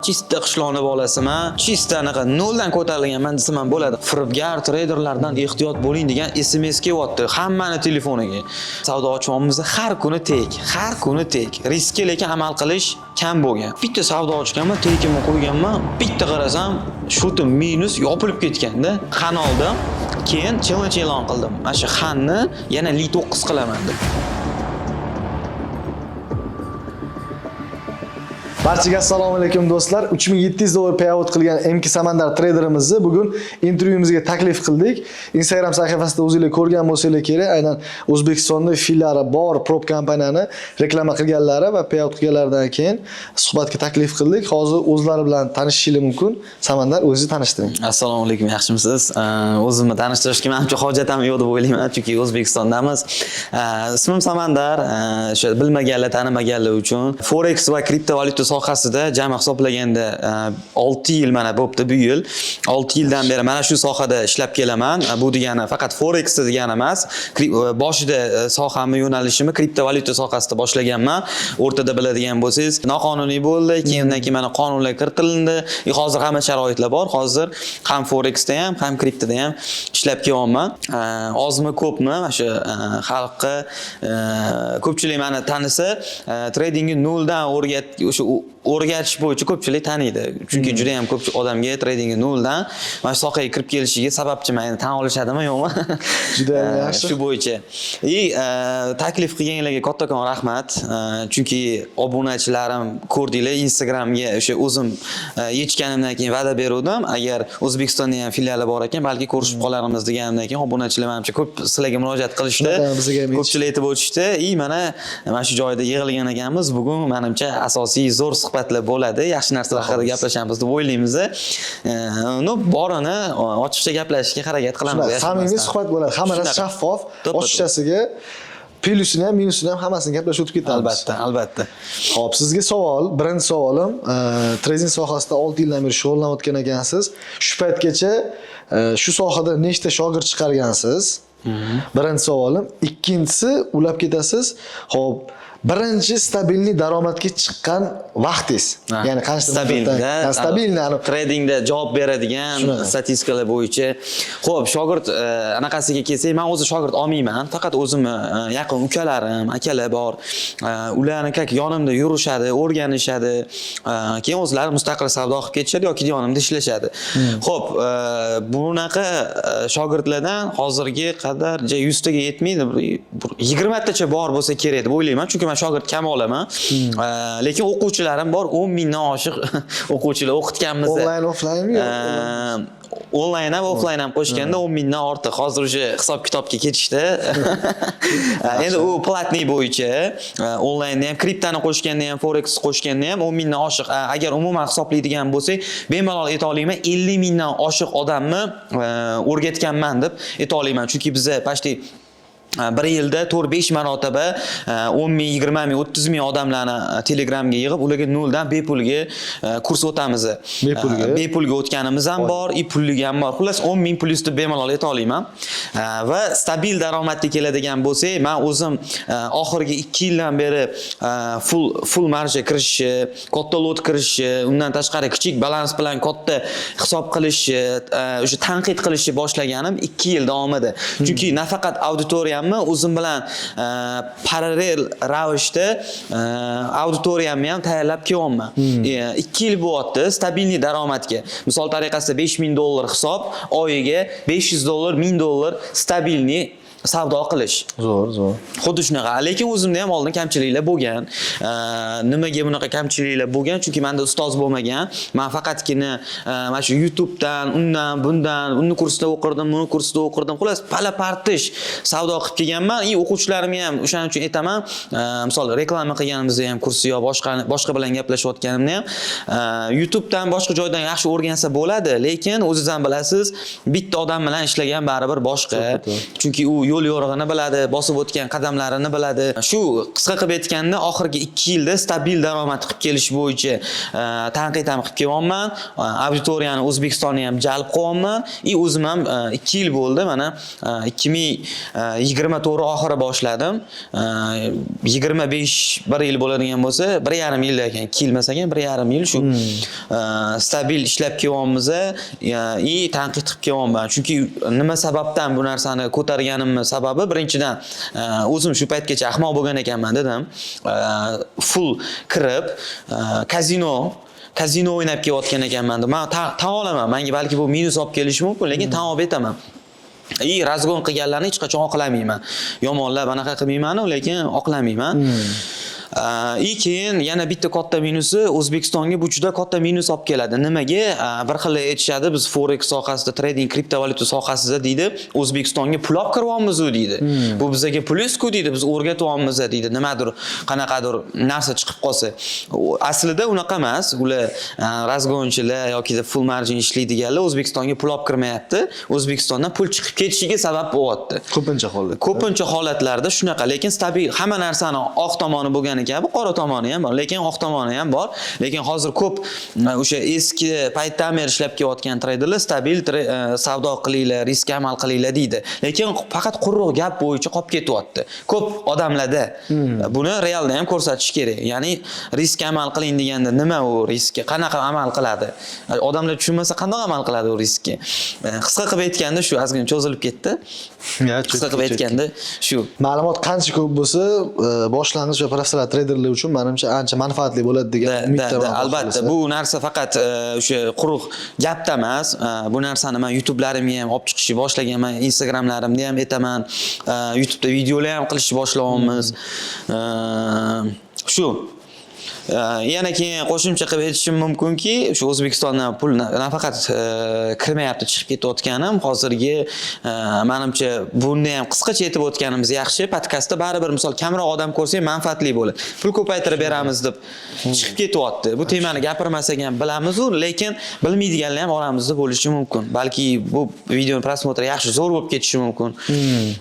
Чисто qishloqni bolasiman. Чисто anaqa noldan ko'tarilganman desam ham bo'ladi. Firibgar treyderlardan ehtiyot bo'ling degan SMS kelyapti hammani telefoniga. Savdo ochyapmiz, har kuni tek, har kuni tek. Riskka lekin amal qilish kam bo'lgan. Bitta savdo ochganman, tekimni qo'yganman, bitta qarasam, счёт im minus yopilib ketganda. Xan oldim. Keyin challenge e'lon qildim. Mana shu xanni yana li 9 qilaman deb. Barchaga assalomu alaykum do'stlar. 3700 dollar payout qilgan MK Samandar treyderimizni bugun intervyumizga taklif qildik. Instagram sahifasida o'zinglar ko'rgan bo'lsanglar kerak, aynan O'zbekistonda filiali bor prop kompaniyani reklama qilganlari va payout qilganlaridan keyin suhbatga taklif qildik. Hozir o'zlari bilan tanishishinglar mumkin. Samandar, o'zingizni tanishtiring. Assalomu alaykum, yaxshimisiz? O'zimni tanishtirishga manimcha hojat ham yo'q deb o'ylayman, chunki O'zbekistondamiz. Ismim Samandar, o'sha bilmaganlar, tanimaganlar uchun Forex va kriptovalyuta sohasida jami hisoblaganda 6 yil mana bo'pti bu yil. 6 yildan beri mana shu sohada ishlab kelaman. Bu degani faqat Forex degani emas. Boshida sohamni yo'nalishimni kriptovalyuta sohasida boshlaganman. O'rtada biladigan bo'lsangiz, noqonuniy bo'ldi, keyin undan keyin mana qonunlar kiritilindi. Hozir hamma sharoitlar bor. Hozir ham Forexda ham, ham kriptoda ham ishlab kelyapman. Ozmi ko'pmi, mana shu xalqqa ko'pchilik meni tanisa, tradingni noldan o'rgat, o'sha o'rgatish bo'yicha ko'pchilik taniydi. Chunki juda ham ko'p odamga tradingni noldan mana shu sohaga kirib kelishiga sababchiman. Endi tan olishadimi, yo'qmi? Juda ham yaxshi. Shu bo'yicha. И taklif qilganlarga kattakon rahmat. Chunki obunachilarim ko'rdinglar, Instagramga o'sha o'zim yechganimdan keyin va'da beruvdim. Agar O'zbekistonda ham filiali bor ekan, balki ko'rishib qolarmiz deganimdan keyin obunachilar manimcha ko'p sizlarga murojaat qilishdi. Shunaqa, bizga ham. Ko'pchilik aytib o'tishdi. И mana shu joyda yig'ilgan ekanmiz. Bugun manimcha asosiy zo'r suhbatlar bo'ladi. Yaxshi narsalar haqida gaplashamiz deb o'ylaymiz. Ну, borini ochiqcha gaplashishga harakat qilamiz. Shunaqa, samimiy suhbat bo'ladi. Hamma narsa Shunaqa. shaffof, To'ppa-to'g'ri. ochiqchasiga plyusini ham, minusini ham hammasini gaplashib o'tib ketamiz. Albatta, albatta. Xo'p, sizga savol, birinchi savolim, trading sohasida 6 yildan beri shug'ullanayotgan ekansiz. Shu paytgacha shu sohada nechta shogird chiqargansiz? Birinchi savolim. Ikkinchisi, ulab ketasiz. Xo'p, birinchi стабильный daromadga chiqqan vaqtingiz. Ya'ni qancha Стабильный, muddatdan- стабильный, ani tradingda javob beradigan Shunaqa. statistikalar bo'yicha. Xo'p, shogird anaqasiga kelsak, men o'zi shogird olmayman. Faqat o'zimni yaqin ukalarim, akalar bor. Ularni как yonimda yurishadi, o'rganishadi. Keyin o'zlari mustaqil savdo qilib ketishadi yoki yonimda ishlashadi. Xo'p, bunaqa shogirdlardan hozirgi qadar ja 100 taga yetmaydi, bir 20 tacha bor bo'lsa kerak deb o'ylayman. Chunki men shogird kam olaman. Lekin o'quvchilarim bor, 10 mingdan oshiq o'quvchilar o'qitganmiz. Onlayn, offlaynmi? Onlayn ham, offlayn ham qo'shganda 10 mingdan ortiq. Hozir уже hisob kitobga ketishdi. Endi u платный bo'yicha onlaynda ham, kriptani qo'shganda ham, forex qo'shganda ham 10 mingdan oshiq. Agar umuman hisoblaydigan bo'lsak, bemalol ayta olaman, 50 mingdan oshiq odamni o'rgatganman deb ayta olaman. Chunki biza почти bir yilda 4-5 marotaba 10 ming, 20 ming, 30 ming odamlarni Telegramga yig'ib, ularga noldan bepulga kurs o'tamiz. Bepulga? Bepulga o'tganimiz ham bor, и pulliga ham bor. Xullas 10 ming plyus deb bemalol ayta olaman. Va stabil daromadga keladigan bo'lsak, men o'zim oxirgi 2 yildan beri full marja kirishi, katta lot kirishi, undan tashqari kichik balans bilan katta hisob qilishi, o'sha tanqid qilishni boshlaganim 2 yil davomida. Chunki nafaqat auditoriyamni o'zim bilan parallel ravishda auditoriyamni ham tayyorlab kelyapman. 2 yil bo'lyapti стабильный daromadga. Misol tariqasida 5000 dollar hisob, oyiga 500 dollar, 1000 dollar стабильный savdo qilish. Zo'r, zo'r. Xuddi shunaqa. Lekin o'zimda ham oldin kamchiliklar bo'lgan. Nimaga bunaqa kamchiliklar bo'lgan? Chunki menda ustoz bo'lmagan. Men faqatgina mana shu YouTube'dan, undan, bundan, uni kursida o'qirdim, buni kursida o'qirdim. Xullas, pala partish savdo qilib kelganman. И o'quvchilarimga ham o'shaning uchun aytaman, misol reklama qilganimizda ham kursi yo boshqa bilan gaplashayotganimda ham YouTube'dan boshqa joydan yaxshi o'rgansa bo'ladi, lekin o'zingiz ham bilasiz, bitta odam bilan ishlagan baribir boshqa. Chunki u Yo'l yo'rig'ini biladi, bosib o'tgan qadamlarini biladi. Shu qisqa qilib aytganda, oxirgi 2 yilda stabil daromad qilib kelish bo'yicha tanqid ham qilib kelyapman, auditoriyani, O'zbekistonni ham jalb qilyapman и o'zim ham 2 yil bo'ldi, mana 2024 oxiri boshladim, 25, bir yil bo'ladigan bo'lsa, 1,5 yil ekan, 2 yil emas ekan, 1,5 yil shu stabil ishlab kelyapmiz и tanqid qilib kelyapman. Chunki nima sababdan bu narsani ko'targanimni sababi, birinchidan, o'zim shu paytgacha ahmoq bo'lgan ekanman dedim. Full kirib, kazino o'ynab kelayotgan ekanman deb man tan olaman. Manga balki bu minus olib kelishi mumkin, lekin tan olib aytaman и разгон qilganlarni hech qachon oqlamayman, yomonlab anaqa qilmaymanu, lekin oqlamayman. И keyin yana bitta katta minusi, O'zbekistonga bu juda katta minus olib keladi. Nimaga? Bir xil aytishadi, biz forex sohasida, trading, kriptovalyuta sohasida, deydi, O'zbekistonga pul olib kiryapmiz-u, deydi. Bu bizga plyus-ku, deydi, biz o'rgatyapmiz, deydi, nimadir, qanaqadir narsa chiqib qolsa. Aslida unaqa emas. Ular разгон chilar yoki full margin ishlaydiganlar O'zbekistonga pul olib kirmayapti. O'zbekistondan pul chiqib ketishiga sabab bo'lyapti. Ko'pincha holatda. Ko'pincha holatlarda shunaqa, lekin stabil, hamma narsani oq tomoni bo'lgani kabi qora tomoni ham bor, lekin oq tomoni ham bor. Lekin hozir ko'p o'sha eski paytdan beri ishlab kelayotgan treyderlar stabil savdo qilinglar, riskka amal qilinglar deydi. Lekin faqat quruq gap bo'yicha qolib ketyapti. Ko'p odamlarda buni realda ham ko'rsatish kerak. Ya'ni riskka amal qiling deganda nima u, riskka qanaqa amal qiladi? Odamlar tushunmasa, qandoq amal qiladi u riskka? Qisqa qilib aytganda shu, ozgina cho'zilib ketdi. Ya, Qisqa qilib aytganda shu. Ma'lumot qancha ko'p bo'lsa, boshlang'ich va professional treyderlar uchun, manimcha, ancha manfaatli bo'ladi degan umiddaman. Da, albatta, bu narsa faqat o'sha quruq gapda emas. Bu narsani man YouTubelarimga ham olib chiqishni boshlaganman, Instagramlarimda ham aytaman, YouTubeda videolar ham qilishni boshlayapmiz. Shu yana keyin qo'shimcha qilib aytishim mumkinki, shu O'zbekistondan pul nafaqat kirmayapti, chiqib ketayotganim hozirgi manimcha, buni ham qisqacha aytib o'tganimiz yaxshi. Podkastda baribir, misol, kamroq odam ko'rsa ham manfaatli bo'ladi. Pul ko'paytirib beramiz deb chiqib ketyapti. Bu temani gapirmasak ham bilamiz-u, lekin bilmaydiganlar ham oramizda bo'lishi mumkin. Balki bu videoni просмотр yaxshi, zo'r bo'lib ketishi mumkin.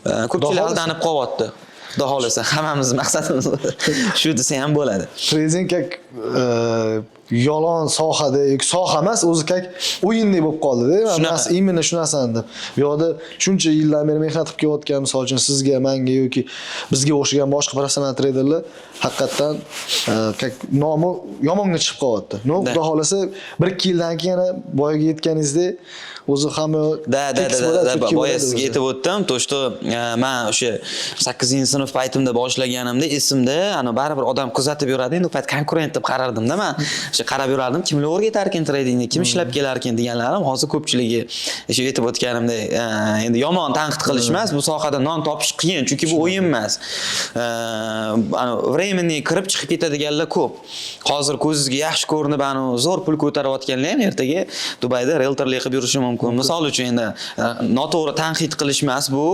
Ko'pchilik Xudo xohlasa. aldanib qolyapti. Xudo xohlasa, hammamiz maqsadimiz shu desa ham bo'ladi. Trading как yolg'on sohada yoki soha emas, o'zi как o'yindek bo'lib qoldida. Shunaqa. Narsa, именно shu narsani deb. Bu yoqda shuncha yildan beri mehnat qilib kelayotgan, misol uchun, sizga, manga yoki bizga o'xshagan boshqa professional treyderlar haqiqatdan как nomi yomonga chiqib qolyapti. Но, xudo xohlasa, 1-2 yildan keyin yana boyaga yetganingizdek o'zi hamma Да, tekis да, bo'ladi, да, chutki boya bo'ladi sizga o'zi. aytib o'tdim, то что man o'sha 8-sinf paytimda boshlaganimda esimda, ana baribir odam kuzatib yuradi, endi u payt konkurent deb qarardimda man. O'sha qarab yurardim, kimlar o'rgatarkin tradingni, kim ishlab kelarkin deganlarim, hozir ko'pchiligi o'sha aytib o'tganimdek, endi yomon tanqid qilish emas, bu sohada non topish qiyin, chunki bu o'yin emas. Ana временный kirib chiqib ketadiganlar ko'p. Hozir ko'zingizga yaxshi ko'rinib, ana zo'r pul ko'tarayotganlar ham ertaga Dubayda rieltorlik qilib yurishi mumkin. Misol uchun, endi noto'g'ri tanqid qilish emas bu,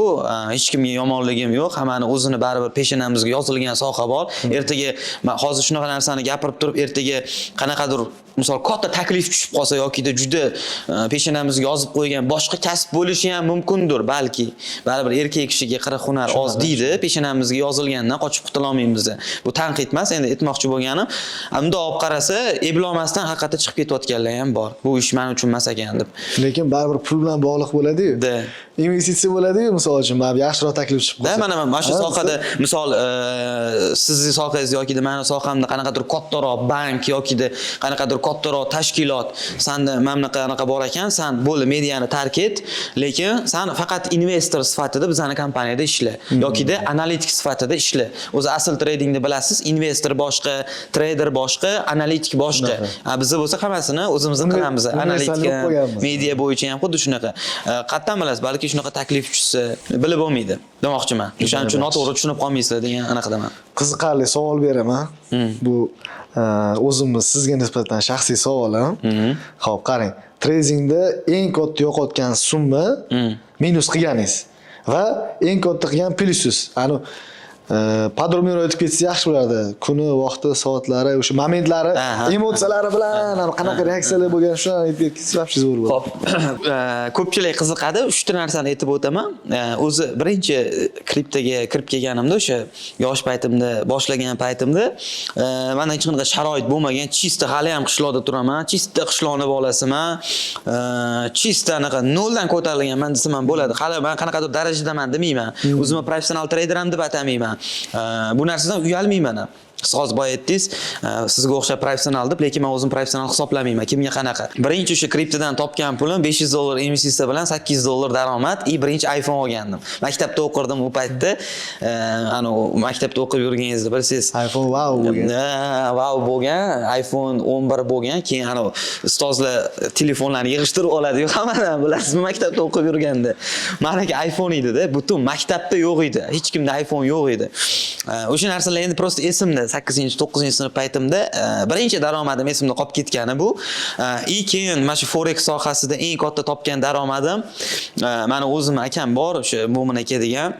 hech kimga yomonligim yo'q. Hammani o'zini baribir peshonamizga yozilgan soha bor. Ertaga man hozir shunaqa narsani gapirib turib, ertaga qanaqadir, misol, katta taklif tushib qolsa yokida juda peshonamizga yozib qo'ygan boshqa kasb bo'lishi ham mumkindir balki. Baribir erkak kishiga 40 hunar oz deydi, peshonamizga yozilgandan qochib qutulolmaymiz. Bu tanqid emas, endi aytmoqchi bo'lganim, bundoq olib qarasa, eplolmasdan haqiqatda chiqib ketayotganlar ham bor. Bu ish men uchun emas ekan deb. Lekin baribir pul bilan bog'liq bo'ladi-yu. Da. Investitsiya bo'ladi-yu, misol uchun, mana bu yaxshiroq taklif chiqib Da, qolsa. mana shu Ha, sohada, misol, sizni sohangiz yokida mani sohamda qanaqadir kattaroq bank yokida qanaqadir kattaroq tashkilot sanda mana bunaqa anaqa bor ekan, san bo'ldi, mediani tark et, lekin san faqat investor sifatida bizani kompaniyada ishla yokida analitik sifatida ishla. O'zi asl tradingni bilasiz, investor boshqa, treyder boshqa, analitik boshqa. A biza bo'lsa hammasini o'zimiz qilamiz. Universal Analitika, qilib qo'yganmiz. Media bo'yicha ham xuddi shunaqa. Qayerdan bilasiz, balki shunaqa taklif tushsa, bilib bo'lmaydi demoqchiman. O'shaning uchun noto'g'ri tushunib qolmaysizlar degan anaqadaman. Qiziqarli savol beraman. Bu o'zimni sizga nisbatan shaxsiy savolim. Xo'p, qarang. Tradingda eng katta yo'qotgan summa minus qilganingiz va eng katta qilgan plyusiz. Ani Подробный roq aytib ketsa yaxshi bo'lardi. Kuni, vaqti, soatlari, o'sha momentlari, emotsiyalari bilan qanaqa reaksiyalar bo'lgan, shuni aytib ketsangiz вообще zo'r bo'ladi. Xo'p, ko'pchilik qiziqadi. Uchta narsani aytib o'taman. O'zi birinchi kriptoga kirib kelganimda, o'sha yosh paytimda, boshlagan paytimda, manda hech qanaqa sharoit bo'lmagan. Чисто hali ham qishloqda turaman, чисто qishloqni bolasiman. Чисто anaqa noldan ko'tarilganman desam ham bo'ladi. Hali man qanaqadir darajadaman demayman. O'zimni professional treyder ham deb atamayman. Bu narsadan uyalmayman ham. Siz hozir boya aytdingiz, sizga o'xshab professional deb, lekin men o'zim professional hisoblamayman. Kimga qanaqa. Birinchi o'sha kriptodan topgan pulim 500 dollar investitsiya bilan 800 dollar daromad и birinchi iPhone olgandim. Maktabda o'qirdim u paytda. Ana maktabda o'qib yurganingizda bilsangiz, iPhone vau bo'lgan. Ha, vau bo'lgan, iPhone 11 bo'lgan. Keyin ana ustozlar telefonlarni yig'ishtirib oladi-yu hammadan, bilasizmi, maktabda o'qib yurganda. Maniki iPhone edi-da, butun maktabda yo'q edi. Hech kimda iPhone yo'q edi. O'sha narsalar endi просто esimda 8, 9 sinf paytimda birinchi daromadim esimda qolib ketgani bu. И keyin mana shu forex sohasida eng katta topgan daromadim, mani o'zim akam bor, o'sha Mo'min aka degan.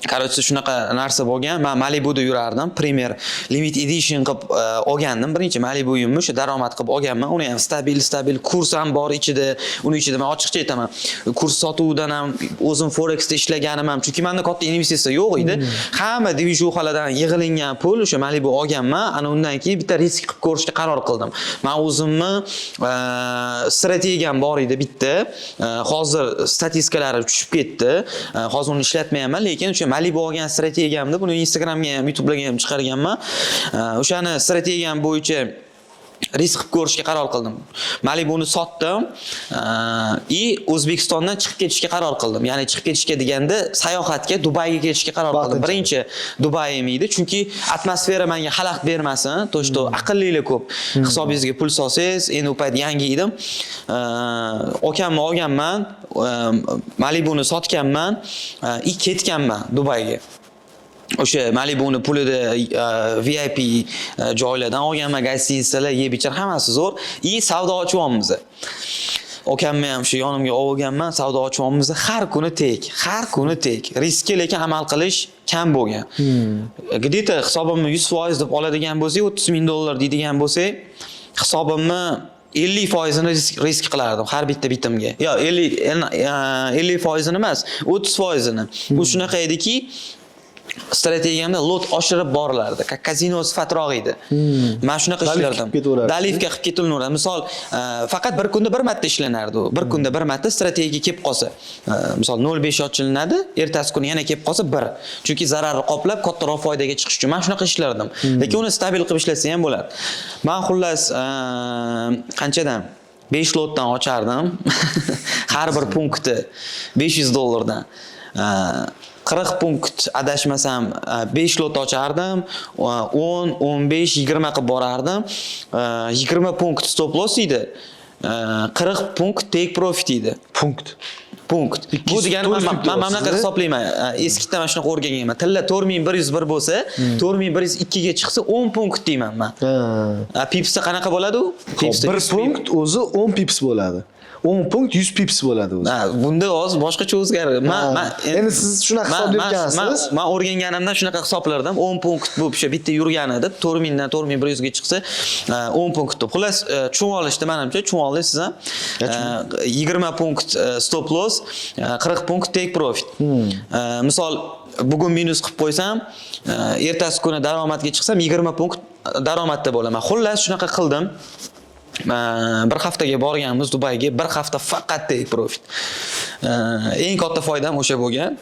Короче, shunaqa narsa bo'lgan. Men Malibuda yurardim. Premier Limit Edition qilib olgandim. Birinchi Malibu'yimni o'sha daromad qilib olganman. Uni ham stabil stabil kurs ham bor ichida. Uni ichida men ochiqcha aytaman. Kurs sotuvidan ham, o'zim Forexda ishlaganim ham, chunki menda katta investitsiya yo'q edi. Hamma движуха lardan yig'ilingan pul o'sha Malibu olganman. Ana undan keyin bitta risk qilib ko'rishga qaror qildim. Men o'zimni strategiyam bor edi bitta. Hozir statistikalari tushib ketdi. Hozir uni ishlatmayapman, lekin o'sha Malibu olgan strategiyamni, buni Instagramga ham, YouTube'larga ham chiqarganman. O'shani strategiyam bo'yicha risk qilib ko'rishga qaror qildim. Malibuni sotdim и O'zbekistondan chiqib ketishga qaror qildim. Ya'ni chiqib ketishga deganda sayohatga, Dubayga ketishga qaror qildim. Vaqtincha. Birinchi Dubayim edi, chunki atmosfera menga xalaqit bermasin, то что aqllilar ko'p. Hisobingizga pul solsangiz, endi u payt yangi edim. Okamni olganman, Malibuni sotganman и ketganman Dubayga. O'sha Malibuni pulida VIP joylardan olganman, гостиница lar, yeb ichar hammasi zo'r. И savdo ochyapmiz. Okamni ham shu yonimga olganman, savdo ochyapmiz. Har kuni tek, har kuni tek. Riskka lekin amal qilish kam bo'lgan. Где-то hisobimni 100% deb oladigan bo'lsak, 30 ming dollar deydigan bo'lsak, hisobimni 50 foizini risk qilardim har bitta bitimga. Yo, 50 foizini emas, 30 foizini. Bu shunaqa ediki, strategiyamda lot oshirib borilardi. Как kazino sifatroq edi. Men shunaqa Доливка ishlardim. Qilib ketaverardi. Доливка qilib ketilaveradi. Misol, faqat bir kunda bir marta ishlanardi u. Bir kunda bir marta strategiya kelib qolsa, misol 0.5 ochilinadi, ertasi kuni yana kelib qolsa 1. Chunki zararni qoplab kattaroq foydaga chiqish uchun men shunaqa ishlardim. Lekin uni stabil qilib ishlasa ham bo'ladi. Men xullas, qanchadan 5 lotdan ochardim. Har bir punkti 500 dollardan. 40 punkt adashmasam 5 lot ochardim, 10, 15, 20 qilib borardim. 20 punkt stop loss edi. 40 punkt take profit edi. Punkt. Punkt. Bu degani 200 man pip man mana bunaqa deyapsiz, hisoblayman. Eskitdan mana shunaqa o'rganganman. Tilla 4101 bo'lsa, 4102 ga chiqsa 10 punkt deyman man. Ha. A, Pipsda qanaqa bo'ladi u? Hop, bir 100 pip. Punkt o'zi 10 pips bo'ladi. 10 punkt 100 pips bo'ladi o'zi. Ha, bunda hozir boshqacha o'zgaradi. Man Ha. man Endi siz shunaqa hisoblayotgansiz. Man o'rganganimdan shunaqa hisoblardim. 10 punkt bu o'sha bitta yurgani deb 4000 dan 4100 ga chiqsa, 10 punkt deb. Xullas, tushunib olishdi menimcha, tushunib oldingiz siz ham. 20 punkt stop loss, 40 punkt take profit. Misol bugun minus qilib qo'ysam, ertasi kuni daromadga chiqsam 20 punkt daromadda bo'laman. Xullas, shunaqa qildim. Bir haftaga borganmiz Dubayga, bir hafta faqat take profit. Eng katta foydam o'sha bo'lgan.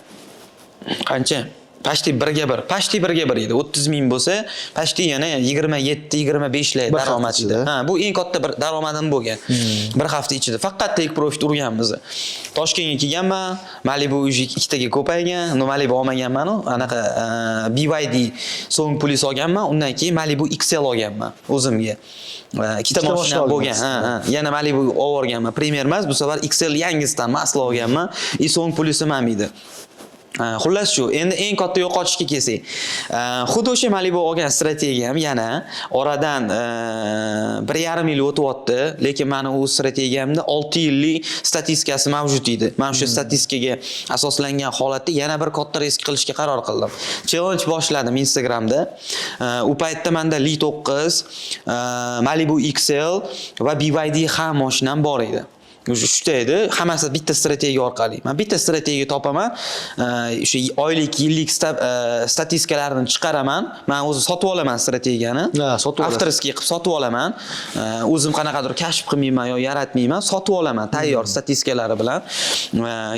Qancha? Почти birga bir, почти birga bir edi. 30 ming bo'lsa, почти yana 27, 25 lar Bir hafta daromad edi. ichida? Ha, bu eng katta bir daromadim bo'lgan. Bir hafta ichida faqat take profit urganmiz. Toshkentga kelganman, Malibu уже ikkitaga ko'paygan. Но Malibu olmaganman u, anaqa BYD so'ng pulis olganman, undan keyin Malibu XL olganman o'zimga. Ikkita Ikkita mashina mashinam bo'lgan. olgansiz. Ha. Yana Malibu olib borganman. Premier emas, bu safar XL yangisidan masla olganman. И so'ng pulisim ham edi. Xullas shu, endi eng katta yo'qotishga kelsak, xuddi o'sha Malibu olgan strategiyam yana oradan 1,5 yil o'tyapti, lekin mani u strategiyamda 6 yillik statistikasi mavjud edi. Man o'sha statistikaga asoslangan holatda yana bir katta risk qilishga qaror qildim. Challenge boshladim Instagramda. U paytda manda Li 9, Malibu XL va BYD ham mashinam bor edi. O'sha uchta edi, hammasi bitta strategiya orqali. Man bitta strategiya topaman, o'sha oylik, yillik statistikalarini chiqaraman. Man o'zim sotib olaman strategiyani. Ha, sotib olasiz. Авторский qilib sotib olaman. O'zim qanaqadir kashf qilmayman yo yaratmayman, sotib olaman tayyor statistikalari bilan.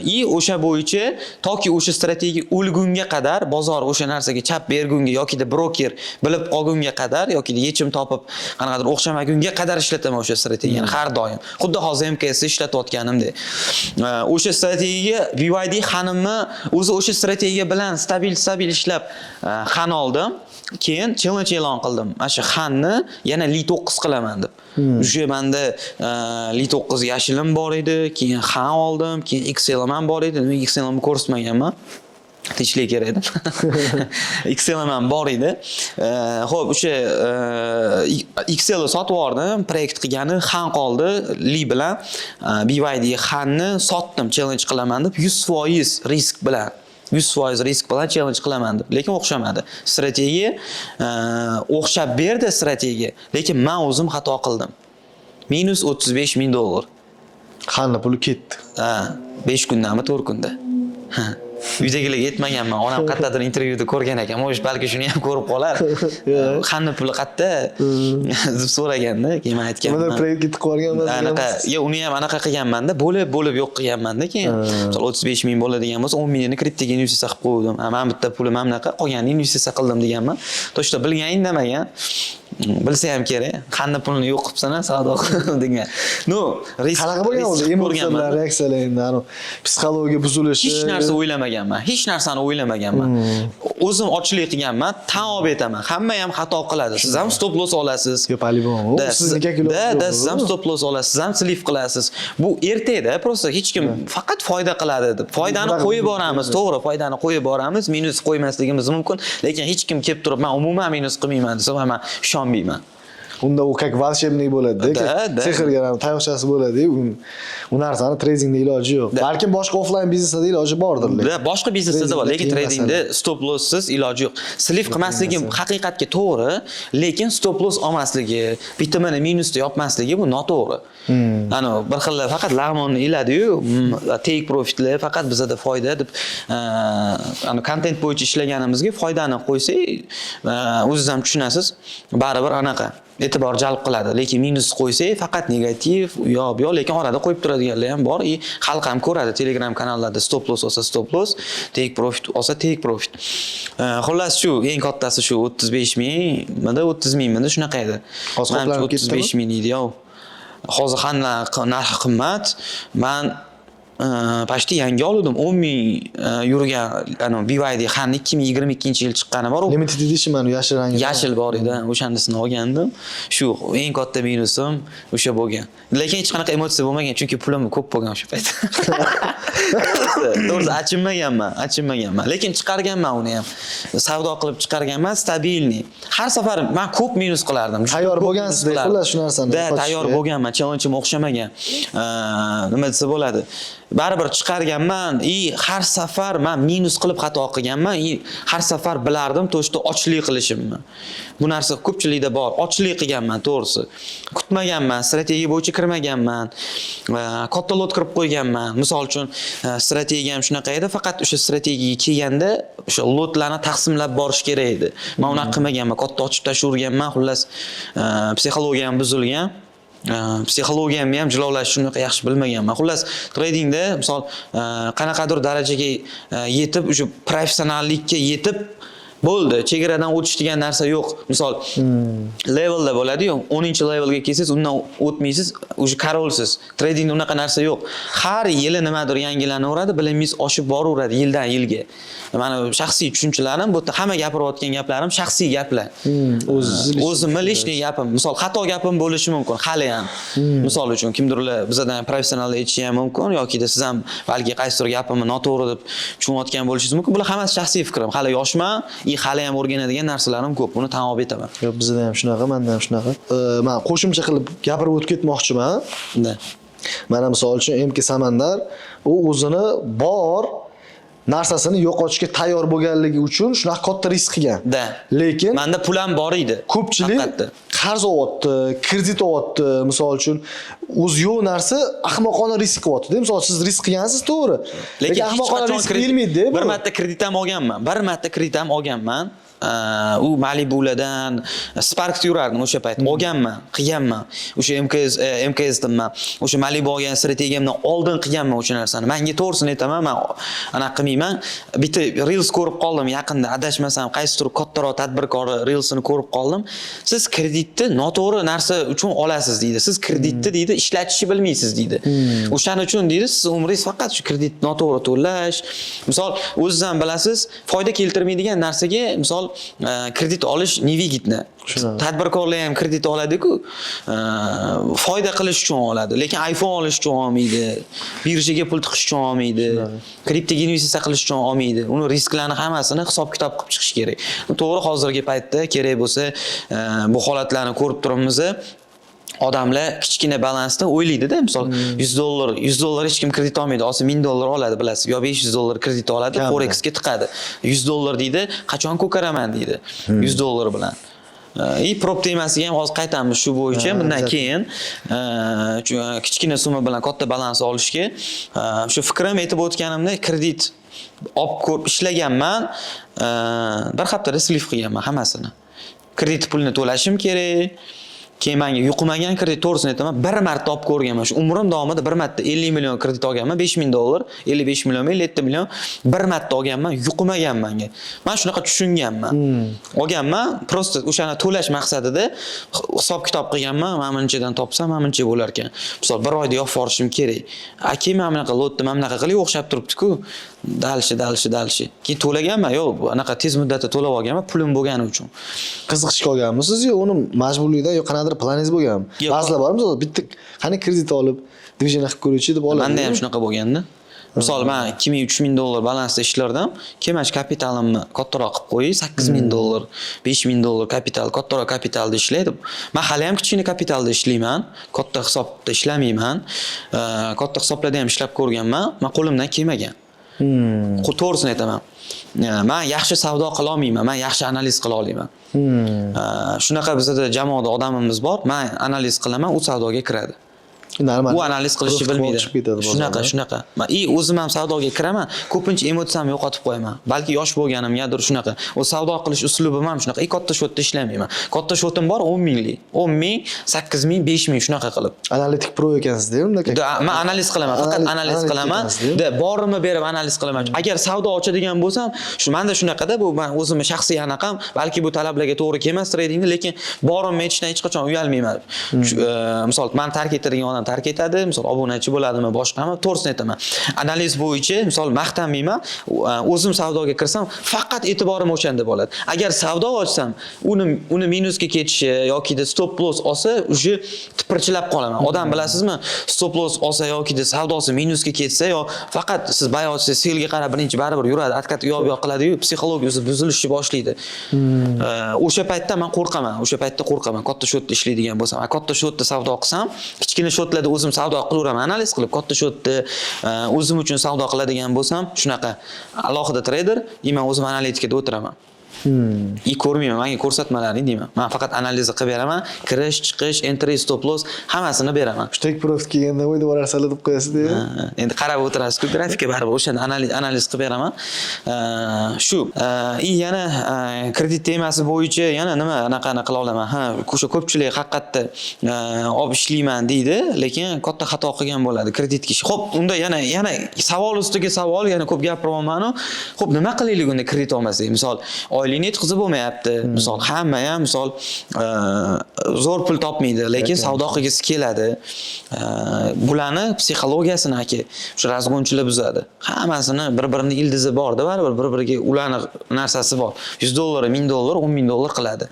И o'sha bo'yicha toki o'sha strategiya o'lgunga qadar, bozor o'sha narsaga chap bergunga yokida broker bilib qolgunga qadar yokida yechim topib qanaqadir o'xshamagunga qadar ishlataman o'sha strategiyani har doim. Xuddi hozir MKS ishlatayotganimdek. O'sha strategiya BYD Hanimni o'zi, o'sha strategiya bilan stabil stabil ishlab Han oldim. Keyin challenge e'lon qildim. Mana shu Hanni yana Li 9 qilaman deb. O'sha menda Li 9 yashilim bor edi, keyin Han oldim, keyin XL ham bor edi. Nima, XL'ni ko'rsatmaganman. Tinchlik kerak edi. XL ham bor edi. Xo'p, o'sha XL sotib yubordim, proyekt qilgani Han qoldi, Li bilan BYD Hanni sotdim, challenge qilaman deb 100% risk bilan. 100% risk bilan challenge qilaman deb, lekin o'xshamadi. Strategiya o'xshab berdi strategiya, lekin men o'zim xato qildim. Minus 35 ming dollar. Hanni puli ketdi. Ha, 5 kundami, 4 kunda. Ha. Uydagilarga aytmaganman. Onam qayerdadir intervyuda ko'rgan ekan. Может, balki shuni ham ko'rib qolar. "Hanni puli qayerda?" deb so'raganda, keyin men aytganman. Nimada proyektga tiqib yuborgan? Anaqa, yo, uni ham anaqa qilganmanda, bo'lib bo'lib yo'q qilganmanda keyin. Misol, 35 ming bo'ladigan bo'lsa, 10 mingini kriptoga investitsiya qilib qo'ydim. Ha, man bitta pulim mana bunaqa, qolganini investitsiya qildim deganman. То что bilgan indamagan. Bilsa ham kerak. Qanday pulni yo'q qilibsan, savdo qildim degan. Ну, risk Qanaqa bo'lgan risk o'zi qilib emotsiyalar, ko'rganman. Reaksiyalar endi anavi psixologiya buzilishi? Hech narsa o'ylamaganman. Hech narsani o'ylamaganman. O'zim ochlik qilganman, tan olib aytaman. Hamma ham xato qiladi. Siz ham stop loss olasiz. Yo'q, по-любому. Да, Sizniki yo'q. Да, siz ham stop loss olasiz, siz ham слив qilasiz. Bu ertakda просто hech kim faqat foyda qiladi deb. Foydani Bunaqa qo'yib boramiz, to'g'ri, foydani qo'yib boramiz, minus qo'ymasligimiz mumkin, lekin hech kim kelib turib, "Men umuman minus qilmayman" desa, men ishonmayman. Unda u как волшебник bo'ladi-da. Да. Sehrgar ham tayoqchasi bo'ladi. U narsani tradingda iloji yo'q. Balkim boshqa offline biznesda iloji bordir lekin. Да, boshqa biznesda bor, lekin Tradingda qiyin. Tradingda stop losssiz iloji yo'q. Слив qilmasligi haqiqatga to'g'ri, lekin stop loss olmasligi, bitimini minusda yopmasligi bu noto'g'ri. Ana bir xil faqat lag'monni iladi-yu, take profitlar faqat bizada foyda deb, ana kontent bo'yicha ishlaganimizga foydani qo'ysak, o'zingiz ham tushunasiz, baribir anaqa e'tibor jalb qiladi. Lekin minus qo'ysak, faqat negativ, u yoq bu yoq, lekin orada qo'yib turadiganlar ham bor. И xalq ham ko'radi Telegram kanallarda stop loss olsa stop loss, take profit olsa take profit. Xullas shu, eng kattasi shu 35 mingmidi, 30 mingmidi, shunaqa edi. Hozir Manimcha qoplanib ketdimi? 35 ming edi, yo'q. Hozir hamma narxi qimmat. Man почти yangi oldim. 10 ming yurgan ana BYD Hanni 2022-yil chiqqani bor. U Limited edition, mana yashil rangi. Yashil bor edi, o'shandisini olgandim. Shu eng katta minusim o'sha bo'lgan. Lekin hech qanaqa emotsiya bo'lmagan, chunki pulim ko'p bo'lgan o'sha payt. To'g'risi achinmaganman, achinmaganman. Lekin chiqarganman uni ham. Savdo qilib chiqarganman, стабильный. Har safar men ko'p minus qilardim. Juda Tayyor ko'p bo'lgansiz, minus qilardim. Xullas shu narsani Да, yo'qotishga. Tayyor bo'lganman. Challenge'im o'xshamagan. Nima desa bo'ladi? Baribir chiqarganman и har safar man minus qilib xato qilganman и har safar bilardim то, что ochlik qilishimni. Bu narsa ko'pchilikda bor. Ochlik qilganman, to'g'risi. Kutmaganman, strategiya bo'yicha kirmaganman. Katta lot kirib qo'yganman. Misol uchun, strategiyam shunaqa edi, faqat o'sha strategiyaga kelganda o'sha lotlarni taqsimlab borish kerak edi. Men unaqa qilmaganman, katta ochib tashlaverganman, xullas, psixologiyam buzilgan. Psixologiyamni ham jilovlash shunaqa yaxshi bilmaganman. Xullas, tradingda misol qanaqadir darajaga yetib, o'sha professionallikka yetib Bo'ldi, chegaradan o'tish degan narsa yo'q. Misol, levelda bo'ladi-yu, 10-levelga kelsangiz, undan o'tmaysiz, уже король siz. Tradingda unaqa narsa yo'q. Har yili nimadir yangilanaveradi, bilimingiz oshib boraveradi yildan yilga. Mani shaxsiy tushunchalarim, bu yerda hamma gapirayotgan gaplarim shaxsiy gaplar. O'zizni. O'zimni личный gapim. Misol, xato gapim bo'lishi mumkin hali ham. Misol uchun, kimdirlar bizadan professional aytishi ham mumkin yokida siz ham balki qaysidir gapimni noto'g'ri deb tushunayotgan bo'lishingiz mumkin. Bular hammasi shaxsiy fikrim. Hali yoshman, и hali ham o'rganadigan narsalarim ko'p. Buni tan olib aytaman. Yo'q, bizda ham shunaqa, manda ham shunaqa. Man qo'shimcha qilib gapirib o'tib ketmoqchiman. Да. Mana, misol uchun, MK Samandar u o'zini bor narsasini yo'qotishga tayyor bo'lganligi uchun shunaqa katta risk qilgan. Да. Lekin Manda pul ham bor edi. ko'pchilik Haqiqatda. qarz olyapti, kredit olyapti, misol uchun, o'zi yo'q narsa, ahmoqona risk qilyapti. Misol, siz risk qilgansiz, to'g'ri. Lekin Lekin hech ahmoqona qachon risk kredit deyilmaydi bu. Bir marta kredit ham olganman. Bir marta kredit ham olganman. U Malibulardan Sparkda yurardim o'sha payt. Olganman, qilganman. O'sha MKS, MKS deyman. O'sha Malibu olgan strategiyamdan oldin qilganman o'sha narsani. Menga to'g'risini aytaman, men anaqa qilmayman. Bitta Reels ko'rib qoldim yaqinda, adashmasam, qaysidir kattaroq tadbirkor Reelsini ko'rib qoldim. Siz kreditni noto'g'ri narsa uchun olasiz deydi. Siz kreditni, deydi, ishlatishni bilmaysiz deydi. O'shaning uchun, deydi, siz umringiz faqat shu kredit noto'g'ri to'lash. Misol, o'zingiz ham bilasiz, foyda keltirmaydigan narsaga, misol, kredit olish невыгодно. Shunaqa. Tadbirkorlar ham kredit oladi-ku, foyda qilish uchun oladi, lekin iPhone olish uchun olmaydi, birjaga pul tiqish uchun olmaydi, kriptoga investitsiya qilish uchun olmaydi. Uni risklarni hammasini hisob kitob qilib chiqish kerak. To'g'ri, hozirgi paytda kerak bo'lsa, bu holatlarni ko'rib turibmiz. Odamlar kichkina balansda o'ylaydida, misol, 100 dollar, 100 dollar hech kim kredit olmaydi, olsa 1000 dollar oladi, bilasiz, yo 500 dollar kredit oladi. Kamida. Forexga tiqadi 100 dollar, deydi, qachon ko'karaman, deydi, 100 dollar bilan. И prop temasiga ham hozir qaytamiz shu bo'yicha. Bundan keyin kichkina summa bilan katta balans olishga, shu fikrim, aytib o'tganimdek, kredit olib ko'rib ishlaganman, bir haftada слив qilganman hammasini. Kredit pulini to'lashim kerak, keyin manga yuqmagan kredit, to'g'risini aytaman, bir marta olib ko'rganman shu umrim davomida, bir marta 50 million kredit olganman, 5000 dollar, 55 million, 57 million, bir marta olganman, yuqmagan manga. Man shunaqa tushunganman, olganman просто o'shani to'lash maqsadida. Hisob kitob qilganman, mana bunchadan topsam, mana buncha bo'lar ekan, misol, bir oyda yopib yuborishim kerak. A keyin mana bunaqa lotni mana bunaqa qilib o'xshab turibdi-ku, дальше, дальше, дальше, keyin to'laganman. Yo'q, anaqa tez muddatda to'lab olganman, pulim bo'lgani uchun. Qiziqishga olganmisiz yo uni majburlikdan yo qanaqadir planingiz bo'lganmi? Yo'q. Ba'zilar bor, misol, bitta qani kredit olib, движение qilib ko'ruvchi deb oladi. Manda ham shunaqa bo'lganda. Misol, man 2000, 3000 dollar balansda ishlardim. Keyin mana shu kapitalimni kattaroq qilib qo'yay, 8000 dollar, 5000 dollar kapital, kattaroq kapitalda ishlaydi. Man hali ham kichkina kapitalda ishlayman, katta hisobda ishlamayman. Katta hisoblarda ham ishlab ko'rganman, man qo'limdan kelmagan. To'g'risini aytaman. Man yaxshi savdo qila olmayman, man yaxshi analiz qila olaman. Shunaqa bizada jamoada odamimiz bor, man analiz qilaman, u savdoga kiradi. Normal. U analiz qilishni Profit bilmaydi. chiqib ketadi Shunaqa, bozorda. Shunaqa. И o'zim ham savdoga kiraman, ko'pincha emotsiyamni yo'qotib qo'yaman. Balki yosh bo'lganimgadir shunaqa. O savdo qilish uslubim ham shunaqa. И katta счёт da ishlamayman. Katta счёт im bor 10 minglik. 10 ming, 8 ming, 5 ming, shunaqa qilib. Analitik pro ekansizda unda. Да, man analiz qilaman, faqat analiz Analitik qilaman. ekansizda. Да, borimni berib analiz qilaman. Agar savdo ochadigan bo'lsam, shu menda shunaqada, bu man o'zimni shaxsiy anaqam, balki bu talablarga to'g'ri kelmas tradingda, lekin borimni aytishdan hech qachon uyalmayman. Shu, misol, mani tark etadigan odam tark etadi, misol, obunachi bo'ladimi, boshqami, to'g'risini aytaman. Analiz bo'yicha, misol, maqtanmayman, o'zim savdoga kirsam, faqat e'tiborim o'shanda bo'ladi. Agar savdo ochsam, uni minusga ketishi yokida stop loss olsa, уже tipirchilab qolaman. Odam, bilasizmi, stop loss olsa yokida savdosi minusga ketsa yo faqat siz buy ochsangiz, sellga qarab birinchi baribir yuradi, откат u yoq bu yoq qiladi-yu, psixologiya o'zi buzilishni boshlaydi. O'sha paytda man qo'rqaman, o'sha paytda qo'rqaman. Katta счёт da ishlaydigan bo'lsam, katta счёт da savdo qilsam, kichkina счёт larda o'zim savdo qilaveraman, analiz qilib, katta счёт da o'zim uchun savdo qiladigan bo'lsam, shunaqa alohida treyder, и man o'zim analitikada o'tiraman. И ko'rmayman, menga ko'rsatmalaring deyman. Man faqat analizni qilib beraman, kirish, chiqish, entry, stop loss hammasini beraman. Shu take profit kelganda o'yda borarsanlar deb qo'yasiz-da. Ha, endi qarab o'tirasiz-ku grafikka, baribir o'shani analiz qilib beraman. Shu. И yana kredit temasi bo'yicha yana nima anaqani qila olaman. Ha, o'sha ko'pchilik haqiqatda olib ishlayman deydi, lekin katta xato qilgan bo'ladi kreditga. Xo'p, unda yana savol ustiga savol, yana ko'p gapiryapman-u. Xo'p, nima qilaylik unda kredit olmasak? Misol, oylik Oylikni yetkazib bo'lmayapti. Misol, hamma ham, misol, zo'r pul topmaydi, lekin savdo qilgisi keladi. Bularni psixologiyasini, aka, o'sha разгон chilar buzadi. Hammasini bir-birini ildizi borda, baribir bir-biriga ularni narsasi bor. 100 dollar, 1000 dollar, 10 ming dollar qiladi.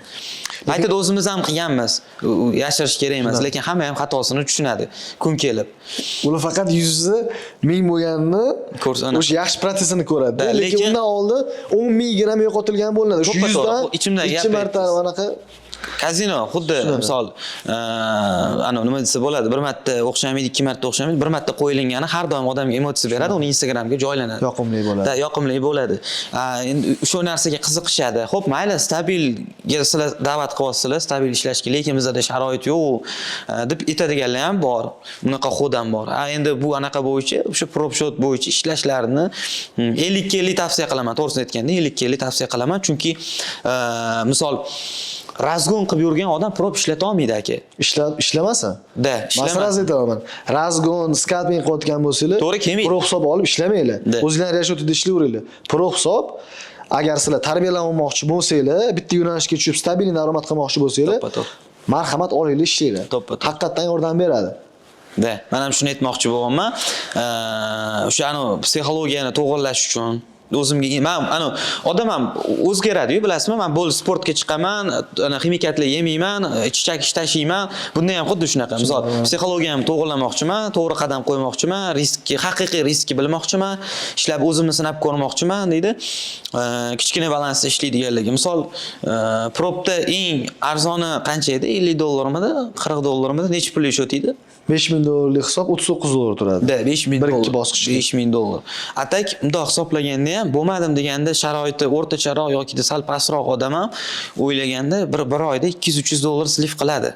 Paytida o'zimiz ham qilganmiz. U yashirish kerak emas, lekin hamma ham xatosini tushunadi kun kelib. Ular faqat 100 ming bo'lganini o'sha yaxshi protsessini ko'radi. Da, lekin undan oldin 10 ming gram yo'qotilgan bo'linadi. O'sha To'ppa to'g'ri. 100 dan Bu ichimdagi ikki gap marta aytdingiz. anaqa. Kazino xuddi, misol, ana nima desa bo'ladi, bir marta o'xshamaydi, ikki marta o'xshamaydi, bir marta qo'yilgani har doim odamga emotsiya beradi, uni Instagramga joylanadi. Yoqimli bo'ladi. Da, yoqimli bo'ladi. Endi shu narsaga qiziqishadi. Xo'p, mayli, stabilga sizlar da'vat qilyapsizlar, stabil ishlashga, lekin bizada sharoit yo'q, deb aytadiganlar ham bor. Bunaqa ход ham bor. Endi bu anaqa bo'yicha, o'sha prop счёт bo'yicha ishlashlarini 50 ga 50 tavsiya qilaman. To'g'risini aytganda, 50 ga 50 tavsiya qilaman, chunki misol, разгон qilib yurgan odam prop ishlata olmaydi, aka. Ishlamasin. Da, Man сразу aytaman. Разгон, скальпинг qilayotgan bo'lsanglar, To'g'ri kelmaydi. Pro hisob olib ishlamanglar. Da. O'zinglar расчёт ida ishlayveringlar. Pro hisob, agar sizlar tarbiyalanmoqchi bo'lsanglar, bitta yo'nalishga tushib stabil daromad qilmoqchi bo'lsanglar, To'ppa-to'g'ri. marhamat, olinglar, ishlanglar. To'ppa-to'g'ri. Haqiqatdan yordam beradi. Da, man ham shuni aytmoqchi bo'lganman. O'sha anu psixologiyani to'g'irlash uchun o'zimga man anu odam ham o'zgaradi-yu, bilasizmi? Man bo'ldi, sportga chiqaman, ana ximikatlar yemayman, ichak tashiyman. Bunda ham xuddi shunaqa. Misol, psixologiyamni to'g'irlamoqchiman, to'g'ri qadam qo'ymoqchiman, riskni, haqiqiy riskni bilmoqchiman, ishlab o'zimni sinab ko'rmoqchiman deydi. Kichkina balansda ishlaydiganligi. Misol, propda eng arzoni qancha edi? 50 dollarmidi? 40 dollarmidi? Necha pullik счёт edi? 5000 dollarlik hisob 39 dollar turadi. Da, 5000 Bir dollar. ikki bosqichga. 5000 dollar. А так bundoq hisoblaganda ham bo'lmadim deganda, sharoiti o'rtacharoq yoki sal pastroq odam ham o'ylaganda bir oyda 200-300 dollar слив qiladi.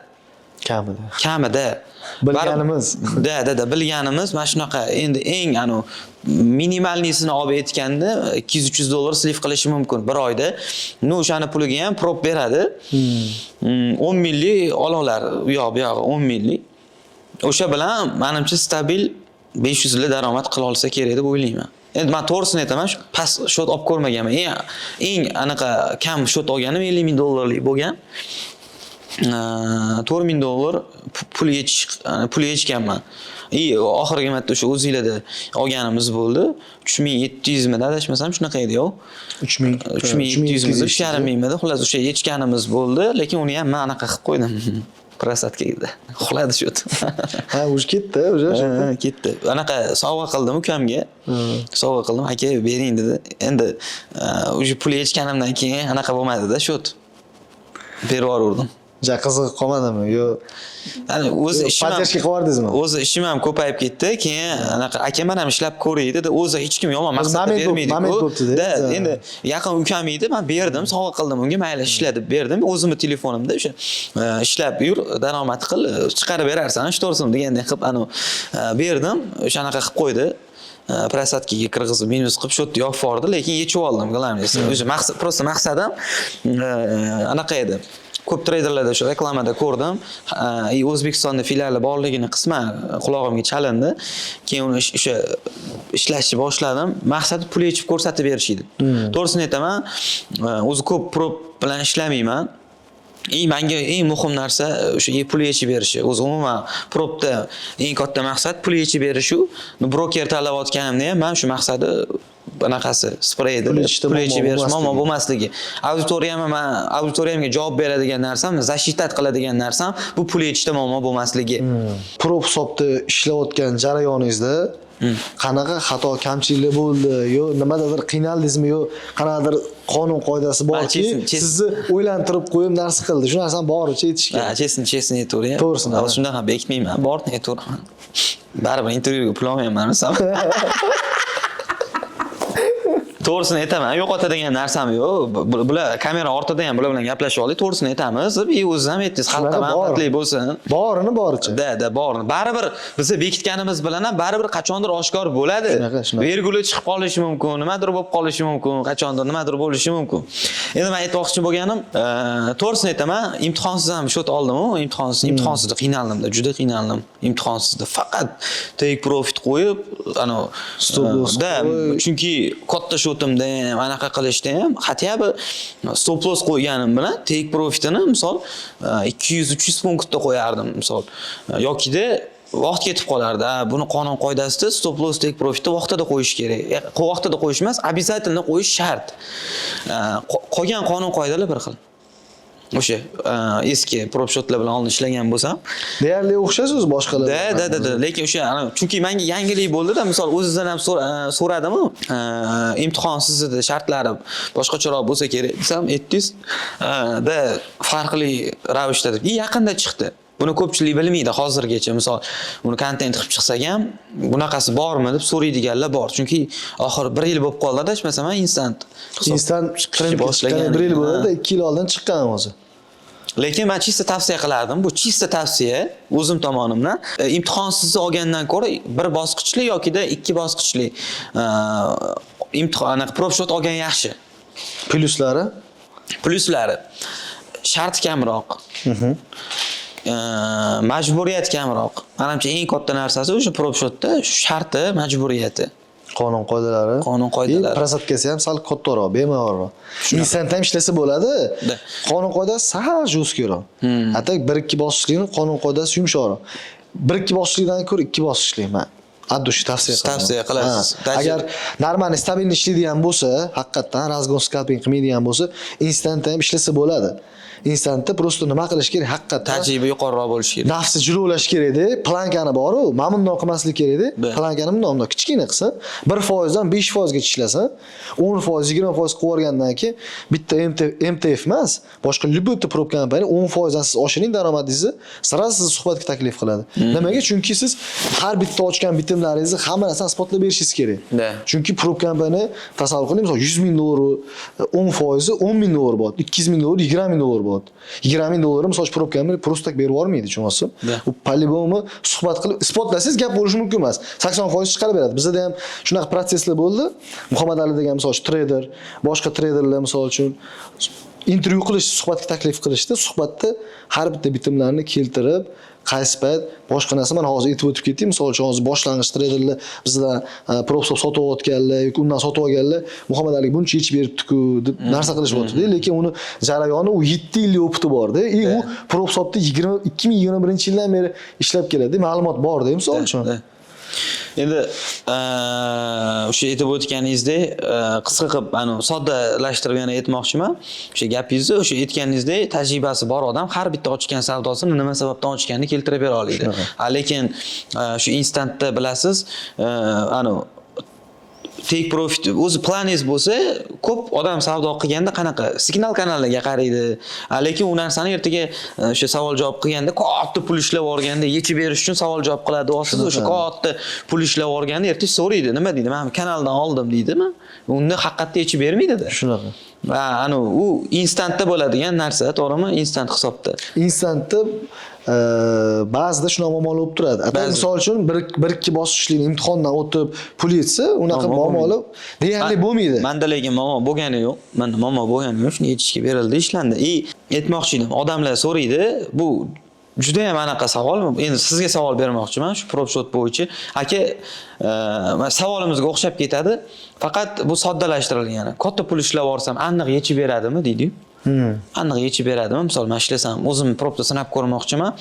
Kamida. Kamida. Bilganimiz. Da, bilganimiz mana shunaqa. Endi eng anu минимальный sini olib aytganda, 200-300 dollar слив qilishi mumkin bir oyda. Ну, o'shani puliga ham prop beradi. 10 minglik ola olar, u yoq bu yog'i 10 minglik. O'sha bilan manimcha stabil 500 yil daromad qila olsa kerak deb o'ylayman. Endi men to'g'risini aytaman, shu past счёт olib ko'rmaganman. Eng anaqa kam счёт olganim 50 ming dollarlik bo'lgan. 4 ming dollar pul yechganman. И oxirgi marta o'sha o'zinglarda olganimiz bo'ldi. 3700 midi, adashmasam shunaqa edi, yo'q. 3000. 3700 midi, 3,5 mingmidi, xullas o'sha yechganimiz bo'ldi, lekin uni ham men anaqa qilib qo'ydim. Просадка edi. Uxladi shu. Ha, уже ketdi, уже. Ha, ketdi. Anaqa sovg'a qildim ukamga. Sovg'a qildim, aka, bering dedi. Endi уже pul yechganimdan keyin anaqa bo'lmadi-da, счёт. Berib yubordim. Ja qiziq qolmadimi? Yo, Ya'ni o'zi ishim ham поддержка qilib yubordingizmi? O'zi ishim ham ko'payib ketdi. Keyin anaqa aka, man ham ishlab ko'ray dedi. O'zi hech kim yomon maqsadda Moment bermaydi. Moment bo'pti-da. Da, endi yaqin ukam edi, man berdim, sovg'a qildim unga, mayli, ishla deb berdim. O'zimni telefonimda o'sha ishlab yur, daromad qil, chiqarib berarsan, to'g'risini degandek qilib anu berdim. O'shanaqa qilib qo'ydi. Просадка ga kirgizib, minus qilib счёт ni yopib yubordi, lekin yechib oldim, главное. O'sha maqsad, просто maqsadim anaqa edi. Ko'p treyderlarda o'sha reklamada ko'rdim. И O'zbekistonda filiali borligini qisman qulog'imga chalindi. Keyin uni o'sha ishlashni boshladim. Maqsadi pul yechib ko'rsatib berish edi. To'g'risini aytaman, o'zi ko'p prop bilan ishlamayman. Eng menga eng muhim narsa o'sha pul yechib berishi. O'zi umuman propda eng katta maqsad pul yechib berishu. Broker tanlayotganimda ham man shu maqsadi anaqasi spreydi. Pul yechishda Pul yechib muammo berish muammo bo'lmasligi. bo'lmasligi. Auditoriyamga man auditoriyamga javob beradigan narsam, защищать qiladigan narsam bu pul yechishda muammo bo'lmasligi. Prop hisobda ishlayotgan jarayoningizda qanaqa xato kamchiliklar bo'ldi, yo nimadadir qiynaldingizmi, yo qanaqadir qonun qoidasi borki, честно sizni o'ylantirib qo'yib narsa qildi, shu narsani boricha aytish Ha, kerak. Честно, честно aytaveray. To'g'risini, ha. Shundan ham bekitmayman, borini aytaveraman. Baribir intervyuga pul olmayman, desam. To'g'risini aytaman, yo'qotadigan narsam yo'q. Bular kamera ortida ham bular bilan gaplashib oldik, to'g'risini aytamiz. И o'ziz ham aytdingiz, xalqqa Shunaqa bor. manfaatli bo'lsin. Borini boricha. Da, borini. Baribir biza bekitganimiz bilan ham baribir qachondir oshkor bo'ladi. Shunaqa, shunaqa. Verguli chiqib qolishi mumkin, nimadir bo'lib qolishi mumkin, qachondir nimadir bo'lishi mumkin. Endi men aytmoqchi bo'lganim, to'g'risini aytaman, imtihonsiz ham счёт oldim-u, imtihonsiz, imtihonsizda qiynaldim-da, juda qiynaldim. Imtihonsizda faqat take profit qo'yib, ana Stop loss da, qo'y. chunki katta счёt Счёт imda ham, anaqa qilishda ham хотя бы stop loss qo'yganim bilan take profitini, misol, 200-300 punktda qo'yardim, misol. Yokida vaqt ketib qolardi. Ha, buni qonun qoidasida stop loss, take profitni vaqtida qo'yish kerak. Vaqtida qo'yish emas, обязательно qo'yish shart. Qolgan qonun qoidalar bir xil. O'sha eski prop счёт lar bilan oldin ishlagan bo'lsam, Deyarli o'xshash o'zi boshqalar. Да. Lekin o'sha chunki menga yangilik bo'ldi-da, misol, o'zizdan ham so'radimu, imtihon sizida shartlari boshqacharoq bo'lsa kerak desam, aytdingiz, da farqli ravishda deb. И yaqinda chiqdi. Buni ko'pchilik bilmaydi hozirgacha. Misol, uni kontent qilib chiqsak ham, bunaqasi bormi deb so'raydiganlar bor. Chunki oxiri bir yil bo'lib qoldi, adashmasam, instant hisob Instant chiqishni trendga boshlagan. chiqqani bir yil bo'ladi, 2 yil oldin chiqqan o'zi. Lekin men чисто tavsiya qilardim. Bu чисто tavsiya o'zim tomonimdan. Imtihonsiz olgandan ko'ra bir bosqichli yokida ikki bosqichli imtihon, anaqa prop счёт olgan yaxshi. Plyuslari? Plyuslari: shart kamroq. Majburiyat kamroq. Manimcha, eng katta narsasi o'sha prop счёт da shu sharti, majburiyati. Qonun qoidalari. Qonun qoidalari. И просадка si ham sal kattaroq, bemalolroq. Instant ham ishlasa bo'ladi. Да. Qonun qoidasi sal жёсткий roq. А так bir ikki bosqichlikni qonun qoidasi yumshoqroq. Bir ikki bosqichlikdan ko'ra ikki bosqichlik man от души tavsiya qilaman. Tavsiya qilasiz. Ha. Agar нормальный, стабильный ishlaydigan bo'lsa, haqiqatdan разгон, скальпинг qilmaydigan bo'lsa, instant ham ishlasa bo'ladi. Instantda просто nima qilish kerak? Haqiqatdan Tajriba yuqoriroq bo'lishi kerak. Nafsi jilovlash kerakda, планка ni boru, mana bundoq qilmaslik kerakda. Да. Планка ni bundoq bundoq kichkina qilsin, 1%dan 5%gacha ishlasin, 10%, 20% qilib yuborgandan keyin bitta MT, MTF emas, boshqa любой bitta prop kompaniya 10%dan siz oshiring daromadingizni, сразу sizni suhbatga taklif qiladi. Nimaga? Chunki siz har bitta ochgan bitimlaringizni, hamma narsani isbotlab berishingiz kerak. Да. Chunki prop kompaniya, tasavvur qiling, misol, 100 ming dollar 10%i 10 ming dollar bo'ladi, 200 ming dollar 20 ming dollar bo'ladi. 20 ming dollarni, misol uchun, prop kompaniya просто так berib yubormaydi, tushunyapsizmi? Да. U по-любому suhbat qilib isbotlasangiz, gap bo'lishi mumkin emas. 80% chiqarib beradi. Bizda ham shunaqa protsesslar bo'ldi. Muhammad Ali degan, misol uchun, treyder, boshqa treyderlar, misol uchun, intervyu qilish, suhbatga taklif qilishdi. Suhbatda har bitta bitimlarni keltirib, qaysi payt boshqa narsa, mana hozir aytib o'tib ketdik. Misol uchun, hozir boshlang'ich treyderlar, bizdan prop sotib olayotganlar yoki undan sotib olganlar Muhammad Aliga buncha yechib beribdi-ku deb narsa qilishyapti-da, lekin uni jarayoni, u 7 yillik опыт i borda. И u prop hisobda 20 2021-yildan beri ishlab keladi. Ma'lumot borda, misol uchun. Да. Endi o'sha aytib o'tganingizdek, qisqa qilib, ani soddalashtirib yana aytmoqchiman. O'sha gapingizni, o'sha aytganingizdek, tajribasi bor odam har bitta ochgan savdosini nima sababdan ochganini keltirib bera oladi. Shunaqa. A lekin shu instantda bilasiz, ani take profit o'zi planingiz bo'lsa, ko'p odam savdo qilganda qanaqa signal kanallarga qaraydi. A lekin u narsani ertaga o'sha savol javob qilganda, katta pul ishlab yuborganda yechib berish uchun savol javob qiladi. Deyapsiz, o'sha katta pul ishlab yuborganda ertaga so'raydi, nima deydi? "Man kanaldan oldim", deydimi? Unda haqiqatda yechib bermaydida. Shunaqa. Ha, anu u instantda bo'ladigan narsa, to'g'rimi? Instant hisobda. Instantda ba'zida shunaqa muammolar bo'lib turadi. А так, Ba'zi. misol uchun, bir ikki bosqichli imtihondan o'tib pul yetsa, unaqa Muammo. muammolar deyarli bo'lmaydi. Manda lekin muammo bo'lgani yo'q. Manda muammo bo'lgani yo'q. Shuni yechishga berildi, ishlandi. И aytmoqchi edim, odamlar so'raydi, bu juda ham anaqa savol. Endi sizga savol bermoqchiman shu prop счёт bo'yicha. Aka, mana savolimizga o'xshab ketadi. Faqat bu soddalashtirilgani. Katta pul ishlab yuborsam, aniq yechib beradimi deydi-yu. Aniq yechib beradimi? Misol, men ishlasam, o'zim propda sinab ko'rmoqchiman.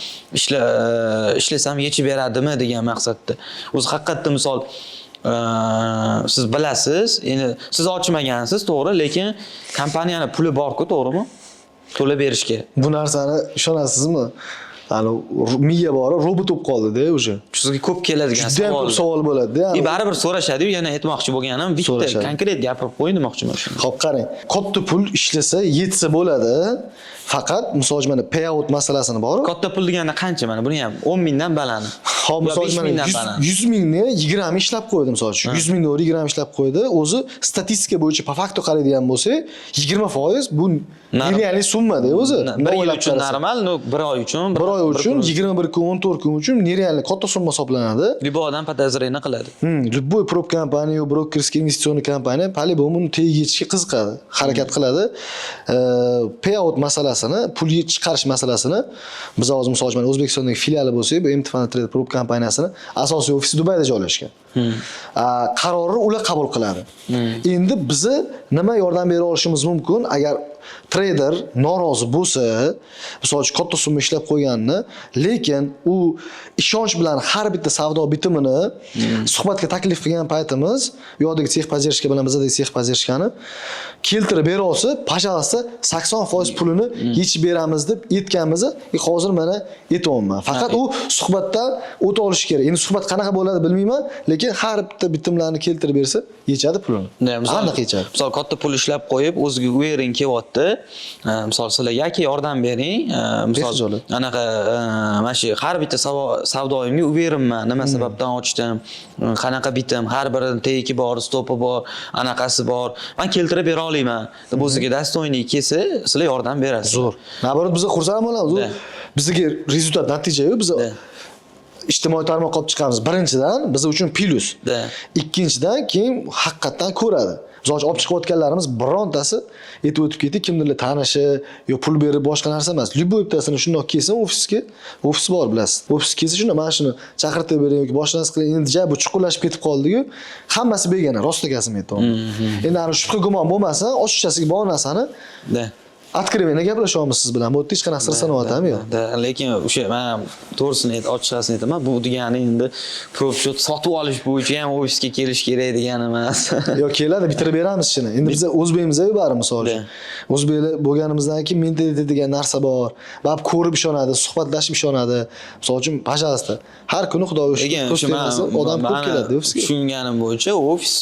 Ishlasam yechib beradimi degan maqsadda. O'zi haqiqatda, misol, siz bilasiz, endi siz ochmagansiz, to'g'ri, lekin kompaniyani puli bor-ku, to'g'rimi? To'lab berishga. Bu narsani ishonasizmi? Ani miya bor, robot bo'lib qoldi-da уже. Sizga ko'p keladigan Juda ham savol. ko'p savol bo'ladi-da. И baribir so'rashadi-yu, yana aytmoqchi bo'lganim bitta So'rashadi. Konkret gapirib qo'ying demoqchiman shuni. Xo'p, qarang. Katta pul ishlasa, yetsa bo'ladi. Faqat, misol uchun, mana payout masalasini bor. Katta pul deganda qancha mana buni ham 10 mingdan baland. Xo'p, misol 5 uchun, mana mingdan 100 baland. 100 mingni 20 ishlab qo'ydi, misol uchun. 100 ming dollar 20 ishlab qo'ydi. O'zi statistika bo'yicha по факту qaraydigan bo'lsak, 20% bu нереальный summa-da o'zi. Bir yil O'ylab uchun qarasak. normal, но bir oy uchun Bir oy oy uchun 21 kun, 14 kun uchun нереально katta summa hisoblanadi. Любой odam подозрение qiladi. Любой prop kompaniya yo брокерский инвестиционный kompaniya по-любому uni tagiga yetishga qiziqadi, harakat qiladi. Payout masalasini, pul chiqarish masalasini biz hozir, misol uchun, mana O'zbekistondagi filiali bo'lsak, bu MT Trade prop kompaniyasini asosiy ofisi Dubayda joylashgan. Qarorni ular qabul qiladi. Endi bizni nima yordam bera olishimiz mumkin? Agar treyder norozi bo'lsa, misol uchun, katta summa ishlab qo'yganini, lekin u ishonch bilan har bitta savdo bitimini suhbatga taklif qilgan paytimiz, u yoqdagi техподдержка bilan bizadagi техподдержка ni keltirib bera olsa, пожалуйста, 80% pulini yechib beramiz deb aytganmiz. E, hozir mana aytyapman. Faqat u suhbatdan o'ta olishi kerak. Endi suhbat qanaqa bo'ladi bilmayman, lekin har bitta bitimlarni keltirib bersa, yechadi pulini. Ne, misol, Aniq yechadi. Misol, katta pul ishlab qo'yib, o'ziga уверен kelyapti. Misol, sizlarga, aka, yordam bering. Misol, Bexijolat. anaqa mana shu har bitta savdoyimga уверен man. Nima sababdan ochdim, qanaqa bitim, har birini take i bor, stopi bor, anaqasi bor. Man keltirib bera olaman. Deb o'ziga достойный kelsa, sizlar yordam berasiz. Zo'r. Наоборот, biz xursand bo'lamiz. U bizga результат, natija-yu, biz ijtimoiy tarmoqqa olib chiqamiz. Birinchidan, biz uchun plyus. Ikkinchidan, keyin haqiqatdan ko'radi. Misol uchun, olib chiqayotganlarimiz birontasi, aytib o'tib ketdik, kimdirlar tanishi yo pul berib boshqa narsa emas. Любой bittasini shundoq kelsin ofisga, ofis bor, bilasiz. Ofis kelsa, shunda mana shuni chaqirtirib bering yoki boshqa narsa qiling. Endi ja bu chuqurlashib ketib qoldi-yu, hammasi begona, rostakasini aytyapman. Endi ana shubha gumon bo'lmasa, ochiqchasiga bor narsani откровенно gaplashyapmiz siz bilan. Bu yerda hech qanaqa sir sanoat ham yo'q. Da, lekin o'sha man ham to'g'risini ayt, ochiqchasini aytaman, bu degani endi prop счет sotib olish bo'yicha ham ofisga kelish kerak degani emas. Yo'q, keladi, bitirib beramiz ishini. Endi biz o'zbekmiz-ku baribir, misol uchun. O'zbeklar bo'lganimizdan keyin mentalitet degan narsa bor. Baribir ko'rib ishonadi, suhbatlashib ishonadi. Misol uchun, пожалуйста, har kuni, Xudoga shukur, Lekin ko'z o'sha man tegmasa, odam ko'p mani keladi ofisga. tushunganim bo'yicha ofis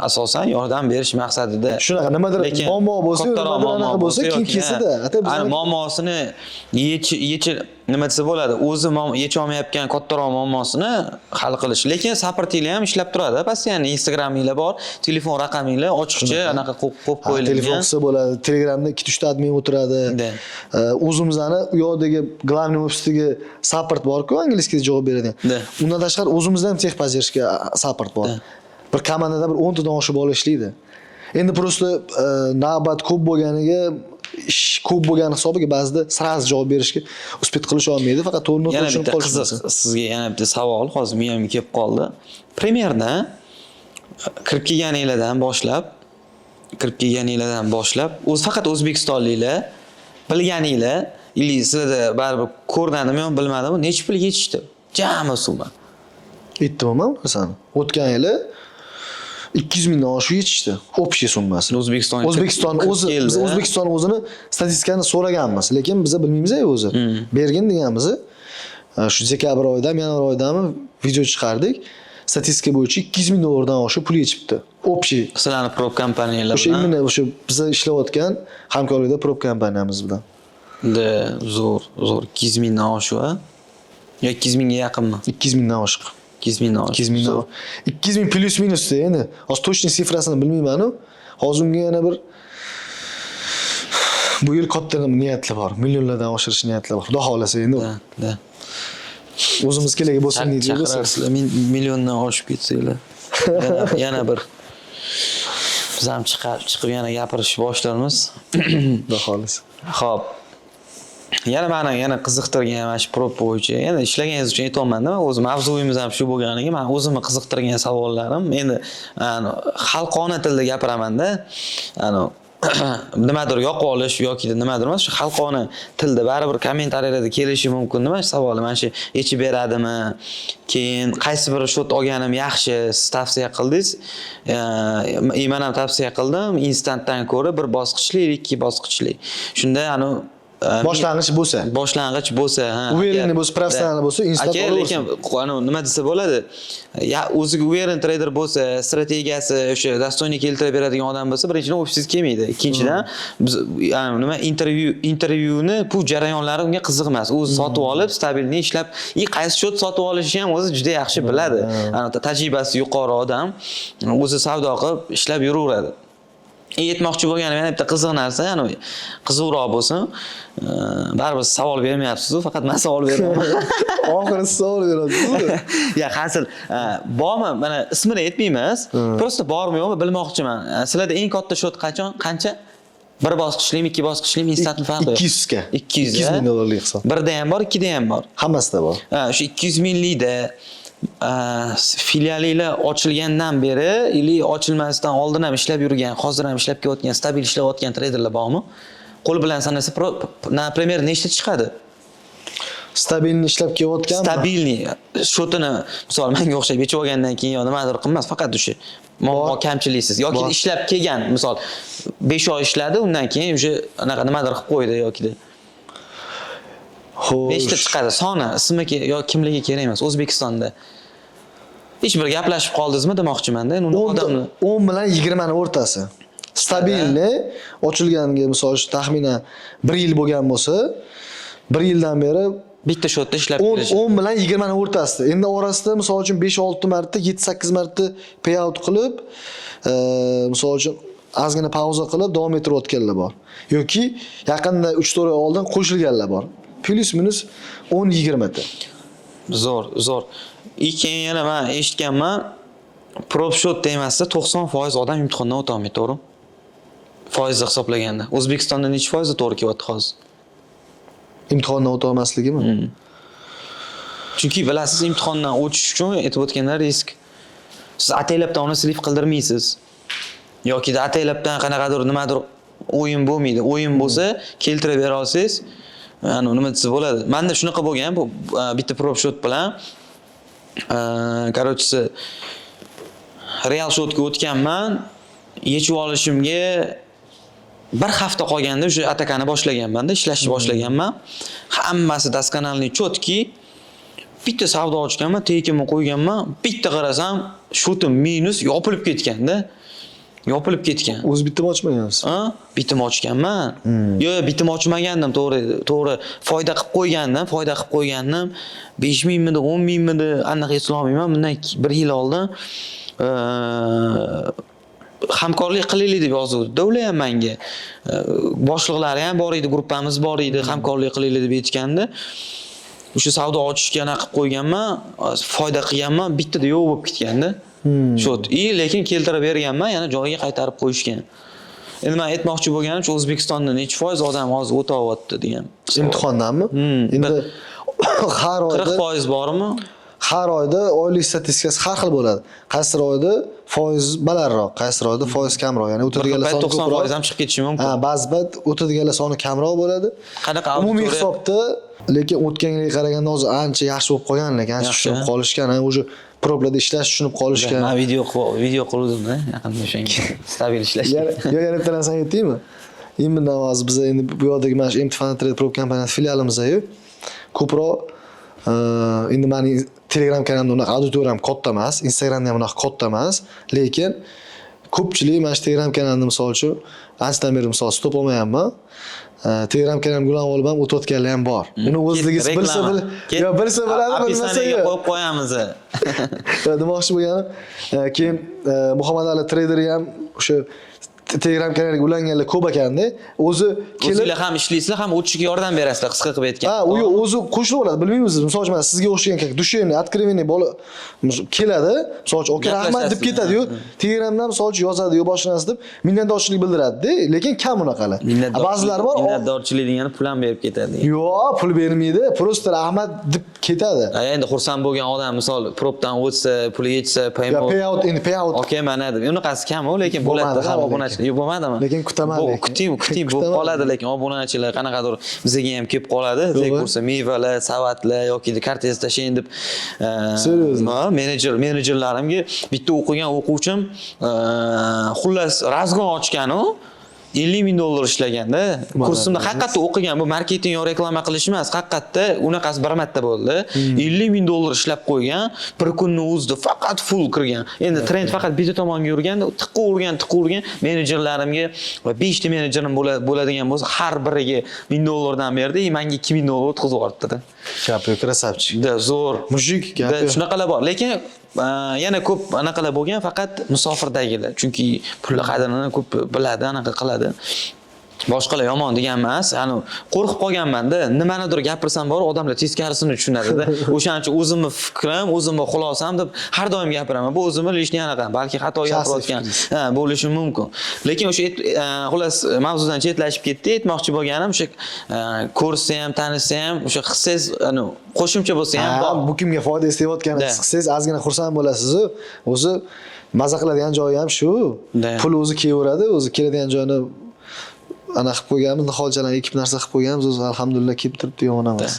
asosan yordam berish maqsadida. Shunaqa nimadir Lekin muammo bo'lsa, kattaroq nimadir muammo anaqa bo'lsa, keyin yoki, kelsa-da, ata ana muammosini yechi, nima desa bo'ladi, o'zi yecha olmayotgan kattaroq muammosini hal qilish. Lekin supportinglar ham ishlab turadi постоянно, Instagraminglar bor, telefon raqaminglar ochiqcha anaqa qo'yib Ha, telefon qo'yilgan. qilsa bo'ladi. Telegramda ikkita uchta admin o'tiradi. O'zimizni u yoqdagi главный ofisdagi support bor-ku, английский da javob beradigan. Undan tashqari, o'zimizda ham техподдержка support bor. Bir komandada bir 10 tadan oshiq bola ishlaydi. Endi просто navbat ko'p bo'lganiga, ish ko'p bo'lgani hisobiga ba'zida сразу javob berishga успеть qilisha olmaydi. Faqat to'g'ri Yana tushunib bitta qolish qiziq mumkin. Sizga yana bitta savol hozir miyamga kelib qoldi. Примерно kirib kelganinglardan boshlab o'zi faqat o'zbekistonliklar bilganinglar или sizlarda baribir ko'rinadimi yo bilmadim, necha pul yetishdi jami summa? Aytdim man narsani. O'tgan yili 200 mingdan oshiq yetishdi. Общий summasi. O'zbekistonga O'zbekiston kirib o'zi, keldi. Biz O'zbekiston o'zini statistikani so'raganmiz, lekin biz bilmaymiz o'zi. Bergin deganmiz. Shu dekabr oyidami, yanvar oyidami video chiqardik. Statistika bo'yicha 200 ming dollardan oshiq pul yetishibdi. Общий. Sizlarni prop kompaniyalar O'sha bilan. Именно o'sha biza ishlayotgan hamkorlikda prop kompaniyamiz bilan. Да, zo'r, zo'r. 200 mingdan oshiq, a? Yo 200 mingga yaqinmi? 200 mingdan oshiq. 200 mingdan oshiq. 200 mingdan. Zo'r. 200 ming плюс минус endi. Hozir точный цифра sini bilmayman-u. Hozir unga yana bir bu yil katta niyatlar bor. Millionlardan oshirish niyatlar bor. Xudo xohlasa endi. Да, да. O'zimiz kelagi bo'lsin deydi. Chaqirarsizlar, milliondan oshib ketsanglar. Yana bir biz ham chiqib yana gapirishni boshlarmiz. Xudo xohlasa. Xo'p. Yana mani yana qiziqtirgan mana shu prop bo'yicha, endi ishlaganingiz uchun aytyapman-da, o'zi mavzuyimiz ham shu bo'lganiga, man o'zimni qiziqtirgan savollarim, endi xalqona tilda gapiramanda, nimadir yoqib olish yoki nimadir emas, shu xalqona tilda baribir kommentariyalarda kelishi mumkin. Nima savoli, mana shu yechib beradimi, keyin qaysi bir счет olganim yaxshi? Siz tavsiya qildingiz, man ham tavsiya qildim, instantdan ko'ra bir bosqichli, ikki bosqichli, shunda Boshlang'ich bo'lsa. Boshlang'ich bo'lsa, ha. Уверенный bo'lsa, professional bo'lsa, instant Aka, olaversin. Lekin nima desa bo'ladi? Ya o'ziga уверен treyder bo'lsa, strategiyasi o'sha достойный keltirib beradigan odam bo'lsa, birinchidan, ofisga kelmaydi. Ikkinchidan, biz nima intervyuni bu jarayonlari unga qiziq emas. O'zi sotib olib, стабильный ishlab, и qaysi счет sotib olishni ham o'zi juda yaxshi biladi. Ana tajribasi yuqori odam o'zi savdo qilib ishlab yuraveradi. Aytmoqchi bo'lganim yana bitta qiziq narsa, ya'ni qiziqroq bo'lsin. Baribir siz savol bermayapsiz-u, faqat man savol beraman. Oxiri siz savol berasiz. Ya, hazil. Bormi? Mana, ismini aytmaymiz. Просто bormi, yo'qmi bilmoqchiman. Sizlarda eng katta счёт qachon, qancha? Bir bosqichlimi, ikki bosqichlimi, instantmi, farqi yo'q. 200 ga. 200, 200 ming dollarlik hisob. Birda ham bor, ikkida ham bor. Hammasida bor. Ha, o'sha 200 minglikda filialinglar ochilgandan beri или ochilmasdan oldin ham ishlab yurgan, hozir ham ishlab kelayotgan, stabil ishlayotgan treyderlar bormi? Qo'l bilan sanasa, например, nechta chiqadi? Стабильный ishlab kelayotganmi? Стабильный счёт ini, misol, menga o'xshab yechib olgandan keyin yo nimadir qilmas, faqat o'sha muammo Bor. kamchiliksiz yoki Bor. ishlab kelgan, misol, 5 oy ishladi, undan keyin уже anaqa nimadir qilib qo'ydi yokida. Xo'sh. Nechta chiqadi soni, ismi yo kimligi kerak emas. O'zbekistonda hech bir gaplashib qoldingizmi demoqchimanda endi uni 10 odamni. 10 bilan 20 ni o'rtasi. Стабильный ochilganiga, misol uchun, taxminan 1 yil bo'lgan bo'lsa, 1 yildan beri Bitta счёт da ishlab 10 kelish. 10 bilan 20 ni o'rtasida. Endi orasida, misol uchun, 5-6 marta, 7-8 marta payout qilib, misol uchun, ozgina pauza qilib davom ettirayotganlar bor. Yoki yaqinda 3-4 oy oldin qo'shilganlar bor. Плюс-минус 10-20 ta. Zo'r, zo'r. И keyin yana man eshitganman, prop счёт temasida 90% odam imtihondan o'tolmaydi, to'g'rimi? Foizda hisoblaganda. O'zbekistonda nechi foizi to'g'ri kelyapti hozir? Imtihondan o'ta olmasligimi? Chunki bilasiz, imtihondan o'tish uchun, aytib o'tganda, risk. Siz ataylabdan uni слив qildirmaysiz. Yoki ataylabdan qanaqadir nimadir o'yin bo'lmaydi. O'yin bo'lsa, keltirib bera olsangiz, ani nima desa bo'ladi. Menda shunaqa bo'lgan, bu bitta prop счёт bilan, короче, real счёт ga o'tganman. Yechib olishimga bir hafta qolganda o'sha atakani boshlaganman-da, ishlashni boshlaganman. Hammasi доскональный, четкий. Bitta savdo ochganman, tekimni qo'yganman. Bitta qarasam, счёт im minus, yopilib ketganda. Yopilib ketgan. O'zi bittami ochmagansiz? Ha? Bitim ochganman. Yo'q, bitim ochmagandim, to'g'ri, to'g'ri. Foyda qilib qo'ygandim, foyda qilib qo'ygandim. 5 mingmidi, 10 mingmidi, aniq eslolmayman. Bundan bir yil oldin hamkorlik qilaylik deb yozuvdi. Ular ham menga. Boshliqlari ham bor edi, gruppamiz bor edi, hamkorlik qilaylik deb aytgandi. O'sha savdo ochishga anaqa qilib qo'yganman, foyda qilganman, bittada yo'q bo'lib ketganda. Shu и lekin keltirib berganman, yana joyiga qaytarib qo'yishgan. Endi men aytmoqchi bo'lganim, shu O'zbekistonda nechi foiz odam hozir o'tyapti degan savol. Imtihondanmi? Hmm. Endi har oyda 40% bormi? Har oyda oylik statistikasi har xil bo'ladi. Qaysidir oyda foiz balandroq, qaysidir oyda foiz kamroq. Ya'ni Bir o'tadiganlar payt soni 90 ko'proq. foiz ham chiqib ketishi mumkin. Ha, ba'zi payt o'tadiganlar soni kamroq bo'ladi. Qanaqa Umumiy auditoriya? hisobda, lekin o'tgan yilga qaraganda hozir ancha yaxshi bo'lib qolgan, lekin ancha Yaxshi. tushunib qolishgan, ha, уже proplarda ishlash tushunib qolishgan. Men video qiluvdim-da yaqinda o'shanga. Stabil ishlash. Yana yo, yana bitta narsani aytaymi? Именно hozir biz endi bu yoqdagi mana shu MT Trade Prop kompaniyasi filialimizda ko'proq endi mani Telegram kanalimda unaqa auditoriyam katta emas, Instagramda ham unaqa katta emas, lekin ko'pchilik mana shu Telegram kanalimda, misol uchun, anchadan beri, misol, stop olmayapman. Telegram kanalimga ulanib olib ham o'tayotganlar ham bor. Uni o'zligi bilsa Reklama. yo bilsa biladi, bilmasa Описание ga yo'q. qo'yib qo'yamiz. Ya, demoqchi bo'lganim, keyin Muhammad Ali treyderi ham o'sha Telegram kanaliga ulanganlar ko'p ekanda. O'zi kelib O'zinglar ham ishlaysizlar, ham o'tishga yordam berasizlar, qisqa qilib aytganda. Ha, u yo'q, o'zi qo'shilib oladi, bilmaymiz. Misol uchun, mana sizga o'xshagan, как душевный, откровенный bola keladi. Misol uchun, "Aka, rahmat" deb Gaplashasiz, ketadi-yu. Telegramdan, misol uchun, yozadi, yo boshqa narsa deb minnatdorchilik bildiradi-da, lekin kam unaqalar. Ba'zilari bor, Minnatdorchilik degani pul ham berib ketadi. Yo'q, pul bermaydi, просто rahmat deb ketadi. A, endi xursand bo'lgan odam, misol, propdan o'tsa, puli yetsa, Yo, paymo payout, endi payout Okey, mana deb. Unaqasi kam u, lekin bo'ladi Bo'lmadi ham hali obunachilar. Yo'q, bo'lmadimi? Lekin kutaman Bu lekin. Kuting, kuting, bo'lib Kutaman. qoladi, lekin obunachilar qanaqadir bizga ham kelib qoladi. Yo'q, Ko'rsa mevalar, savatlar yoki kartangizni tashlang deb Серьезно? Ha, menejerlarimga bitta o'qigan o'quvchim, xullas, разгон ochgan u 50 ming dollar ishlaganda kursimda haqiqatda o'qigan. Bu marketing yo reklama qilish emas, haqiqatda unaqasi bir marta bo'ldi. 50 ming dollar ishlab qo'ygan bir kunni o'zida, faqat full kirgan. Endi trend faqat bitta tomonga yurganda, tiqavergan, tiqavergan. Menejerlarimga va beshta menejerim bo'ladigan bo'lsa, har biriga 1000 dollardan berdi и manga 2000 dollar o'tkazib yuboribdi. Gap yo'q, красавчик. Да, zo'r. Мужик, gap Да, yo'q. shunaqalar bor, lekin Yana ko'p anaqalar bo'lgan, faqat musofirdagilar. Chunki pulni qadrini ko'p biladi, anaqa qiladi. Boshqalar yomon degan emas, ani qo'rqib qolganman-da, nimanidir gapirsam bor, odamlar teskarisini tushunadi-da. O'shaning uchun o'zimni fikrim, o'zimni xulosam deb har doim gapiraman. Bu o'zimni личный anaqa, balki xato Shaxsiy gapirayotgan fikringiz. Ha, bo'lishi mumkin. Lekin o'sha xullas mavzudan chetlashib ketdi. Aytmoqchi bo'lganim o'sha ko'rsa ham, tanisa ham, o'sha hissingiz anu qo'shimcha bo'lsa ham Ha, bor. bu kimga foyda istayotganini Да. his qilsangiz, ozgina xursand bo'lasiz-u. O'zi maza qiladigan joyi ham shu. Да. Pul o'zi kelaveradi, o'zi keladigan joyini ana qilib qo'yganmiz, niholchalarni ekib narsa qilib qo'yganmiz, o'zi alhamdulillah kelib turibdi, yomon emas.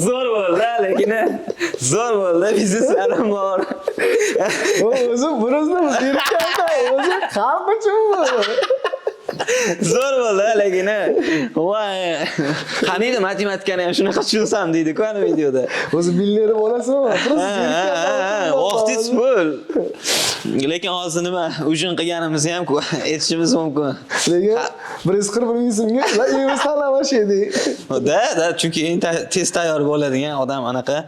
Zo'r bo'ldi, lekin zo'r bo'ldi, bizneslarim bor. O'zi birozni zerikkanda, o'zi hamma uchun bu. Zo'r bo'ldi, lekin voy. Qaniydi matematikani ham shunaqa tushunsam deydi-ku ana videoda. O'zi millioner bo'lasizmi? Просто Ha, vaqtingiz pul. Lekin hozir nima, ujun qilganimizni ham aytishimiz mumkin. Lekin 141 ming so'mga la tanlamash edik. Да, chunki eng tez tayyor bo'ladigan odam anaqa.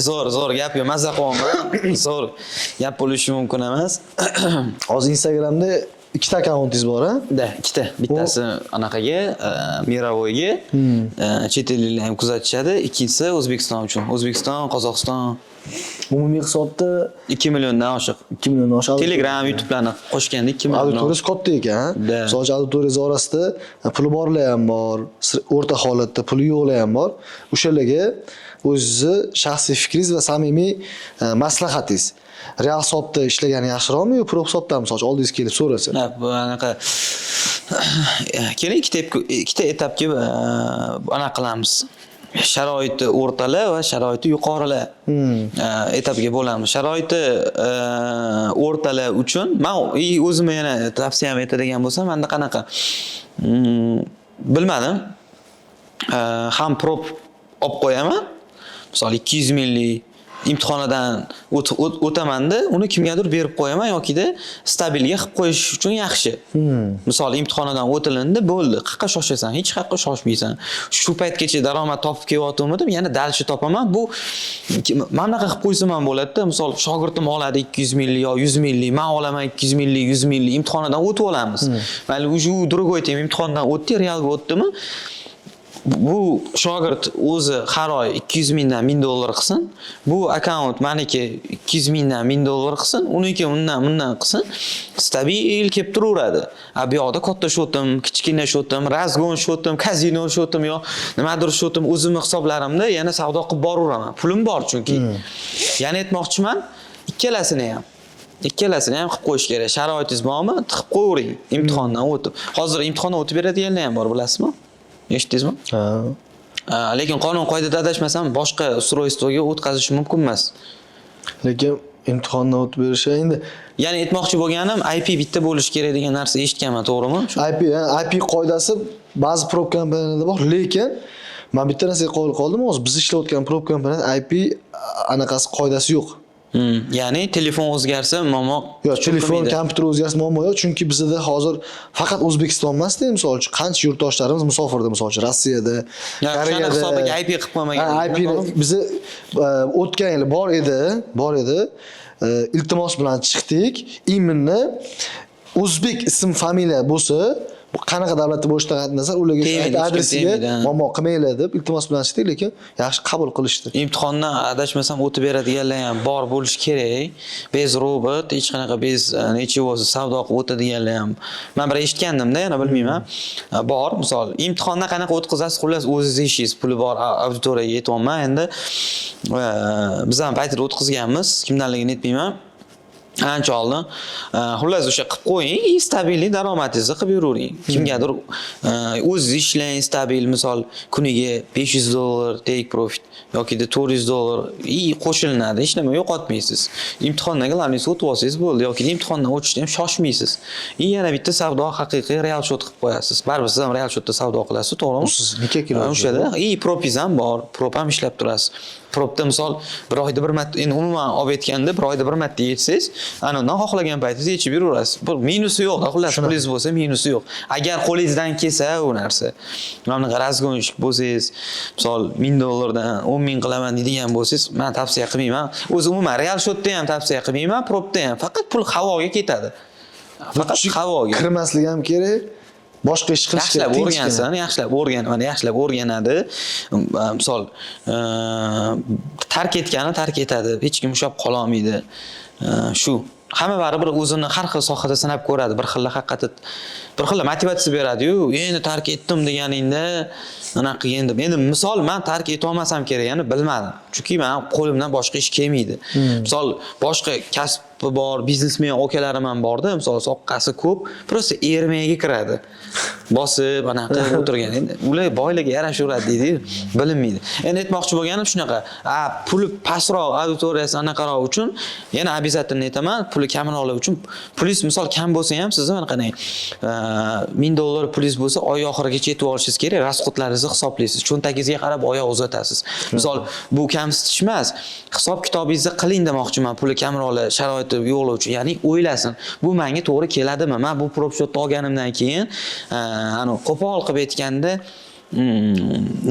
Zo'r, zo'r gap yo'q, mazza qilyapman. Zo'r gap bo'lishi mumkin emas. Hozir Instagramda ikkita akkauntingiz bor, a? Да, ikkita. Bittasi anaqaga, мировой ga, chet elliklar ham kuzatishadi. Ikkinchisi O'zbekiston uchun. O'zbekiston, Qozog'iston. Umumiy hisobda 2 milliondan oshiq. 2 milliondan oshiq. Telegram, YouTube'larni qo'shganda 2 million. Auditoriyasi katta ekan. Да. Misol uchun auditoriyangiz orasida puli borlar ham bor, o'rta holatda puli yo'qlar ham bor. O'shalarga o'zizni shaxsiy fikringiz va samimiy maslahatingiz. Real hisobda ishlagani yaxshiroqmi yo prop hisobda, misol uchun oldingizga kelib so'rasa? Ha, bu anaqa keling, ikkita etapga anaqa qilamiz. Sharoiti o'rtalar va sharoiti yuqorilar etapiga bo'lamiz. Sharoiti o'rtalar uchun man o'zimni yana tavsiyam aytadigan bo'lsam, menda qanaqa, bilmadim. Ham prop olib qo'yaman. Misol 200 minglik imtihonidan o'tamanda uni kimgadir berib qo'yaman yokida stabilga qilib qo'yish uchun yaxshi. Misol imtihonidan o'tilindi, bo'ldi. Qayerqa shoshasan? Hech qayerqa shoshmaysan. Shu paytgacha daromad topib kelyotgandim, yana дальше topaman. Bu mana bunaqa qilib qo'ysam ham bo'ladida. Misol shogirdim oladi 200 minglik yo 100 minglik, man olaman 200 minglik, 100 minglik, imtihonidan o'tib olamiz. Mayli, уже u другой тема, imtihondan o'tdi, realga o'tdimi? Bu shogird o'zi har oy 200 mingdan 1000 dollar qilsin. Bu akkaunt maniki 200 mingdan 1000 dollar qilsin, uniki undan bundan qilsin. Stabil kelib turaveradi. A bu yoqda katta счёт im, kichkina счёт im, разгон счёт im, kazino счёт im yo nimadir счёт im, o'zimni hisoblarimda yana savdo qilib boraveraman. Pulim bor chunki. Ya'ni aytmoqchiman, ikkalasini ham qilib qo'yish kerak. Sharoitingiz bormi? Tiqib qo'yavering imtihondan o'tib. Hozir imtihondan o'tib beradiganlar ham bor, bilasizmi? Eshitdingizmi? Ha. Lekin qonun qoidada adashmasam boshqa устройство ga o'tkazish mumkin emas. Lekin imtihondan o'tib berishi endi Ya'ni aytmoqchi bo'lganim, IP bitta bo'lishi kerak degan narsa eshitganman, to'g'rimi? IP, ha, IP qoidasi ba'zi prop kompaniyalarda bor, lekin man bitta narsaga qoyil qoldim. Hozir biz ishlayotgan prop kompaniyada IP anaqasi qoidasi yo'q. Ya'ni telefon o'zgarsa muammo Yo'q, telefon, qilmaydi. Kompyuter o'zgarsa muammo yo'q, chunki bizda hozir faqat O'zbekiston emasda, misol uchun qancha yurtdoshlarimiz musofirda, misol uchun Rossiyada, Ya, o'shani hisobiga IP qilib qo'ymagan. Ha, IP ni bizni o'tgan yili bor edi, bor edi. Iltimos bilan chiqdik. Именно o'zbek ism familiya bo'lsa, bu qanaqa davlatda bo'lishidan qat'iy nazar ularga Tegmaydi, hech kim adresiga tegmaydi, ha. muammo qilmanglar deb iltimos bilan chiqdik, lekin yaxshi qabul qilishdi. Imtihondan adashmasam o'tib beradiganlar ham bor bo'lishi kerak. Без робот, hech qanaqa без ничего savdo qilib o'tadiganlar ham. Men bir eshitgandimda, yana bilmayman. Bor, misol imtihondan qanaqa o'tkazasiz, xullas o'zingiz ishingiz, puli bor auditoriyaga aytyapman. Endi biz ham paytida o'tkazganmiz, kimdanligini aytmayman. Ancha oldin. Xullas o'sha qilib qo'ying, и стабильный daromadingizni qilib yuravering. Kimgadir o'zingiz ishlang stabil, misol kuniga 500 dollar take profit yoki 400 dollar и qo'shilinadi. Hech nima yo'qotmaysiz. Imtihondan главный o'tib olsangiz bo'ldi yoki imtihondan o'tishda ham shoshmaysiz. И yana bitta savdo haqiqiy real счёт qilib qo'yasiz. Baribir siz ham real счёт da savdo qilasiz, to'g'rimi? Siz necha kilo? O'shada и propingiz ham bor, prop ham ishlab turasiz. Propda misol bir oyda bir marta, endi umuman olib aytganda bir oyda bir marta yetsangiz, Ana undan xohlagan paytingizda yechib yuraverasiz. Bu minusi yo'q, xullas, pulingiz bo'lsa, minusi yo'q. Agar qo'lingizdan kelsa u narsa. Mana bunaqa разгонщик bo'lsangiz, misol, 1000 dollardan 10 ming qilaman deydigan bo'lsangiz, man tavsiya qilmayman. O'zi umuman real счёт da ham tavsiya qilmayman, propda ham. Faqat pul havoga ketadi. Faqat havoga. Kirmasligi ham kerak, boshqa ish qilish kerak. Yaxshilab Tinchgina. o'rgansin, yaxshilab o'rgan, mana yaxshilab o'rganadi. Misol, tark etgani tark etadi, hech kim ushlab qololmaydi. Shu hamma baribir o'zini har xil sohada sinab ko'radi. Bir xil, haqiqatda bir xil motivatsiya beradiyu, endi tark etdim deganingda anaqa qilgin deb. Endi misol, man tark etolmasam kerak, ya'ni bilmadim, chunki man qo'limdan boshqa ish kelmaydi. Misol, boshqa kasbi bor biznesmen akalarim ham borda, misol, soqqasi ko'p, просто ermagiga kiradi, bosib anaqa qilib o'tirgan. Endi ular boylarga yarashaveradi deydiyu, bilinmaydi. Endi aytmoqchi bo'lganim shunaqa, a puli pastroq auditoriyasi anaqaroq uchun yana обязательно aytaman, puli kamroqlar uchun, pulingiz misol kam bo'lsa ham, sizni mana qarang, 1000 dollar pulingiz bo'lsa, oy oxirigacha yetib olishingiz kerak. Расход laringizni hisoblaysiz, cho'ntagingizga qarab oyoq uzatasiz. Misol, bu kamsitish emas, hisob kitobingizni qiling demoqchiman. Puli kamroqlar, sharoiti yo'qlar uchun, ya'ni o'ylasin, bu menga to'g'ri keladimi, man bu prop счёт ni olganimdan keyin, anavi qo'pol qilib aytganda,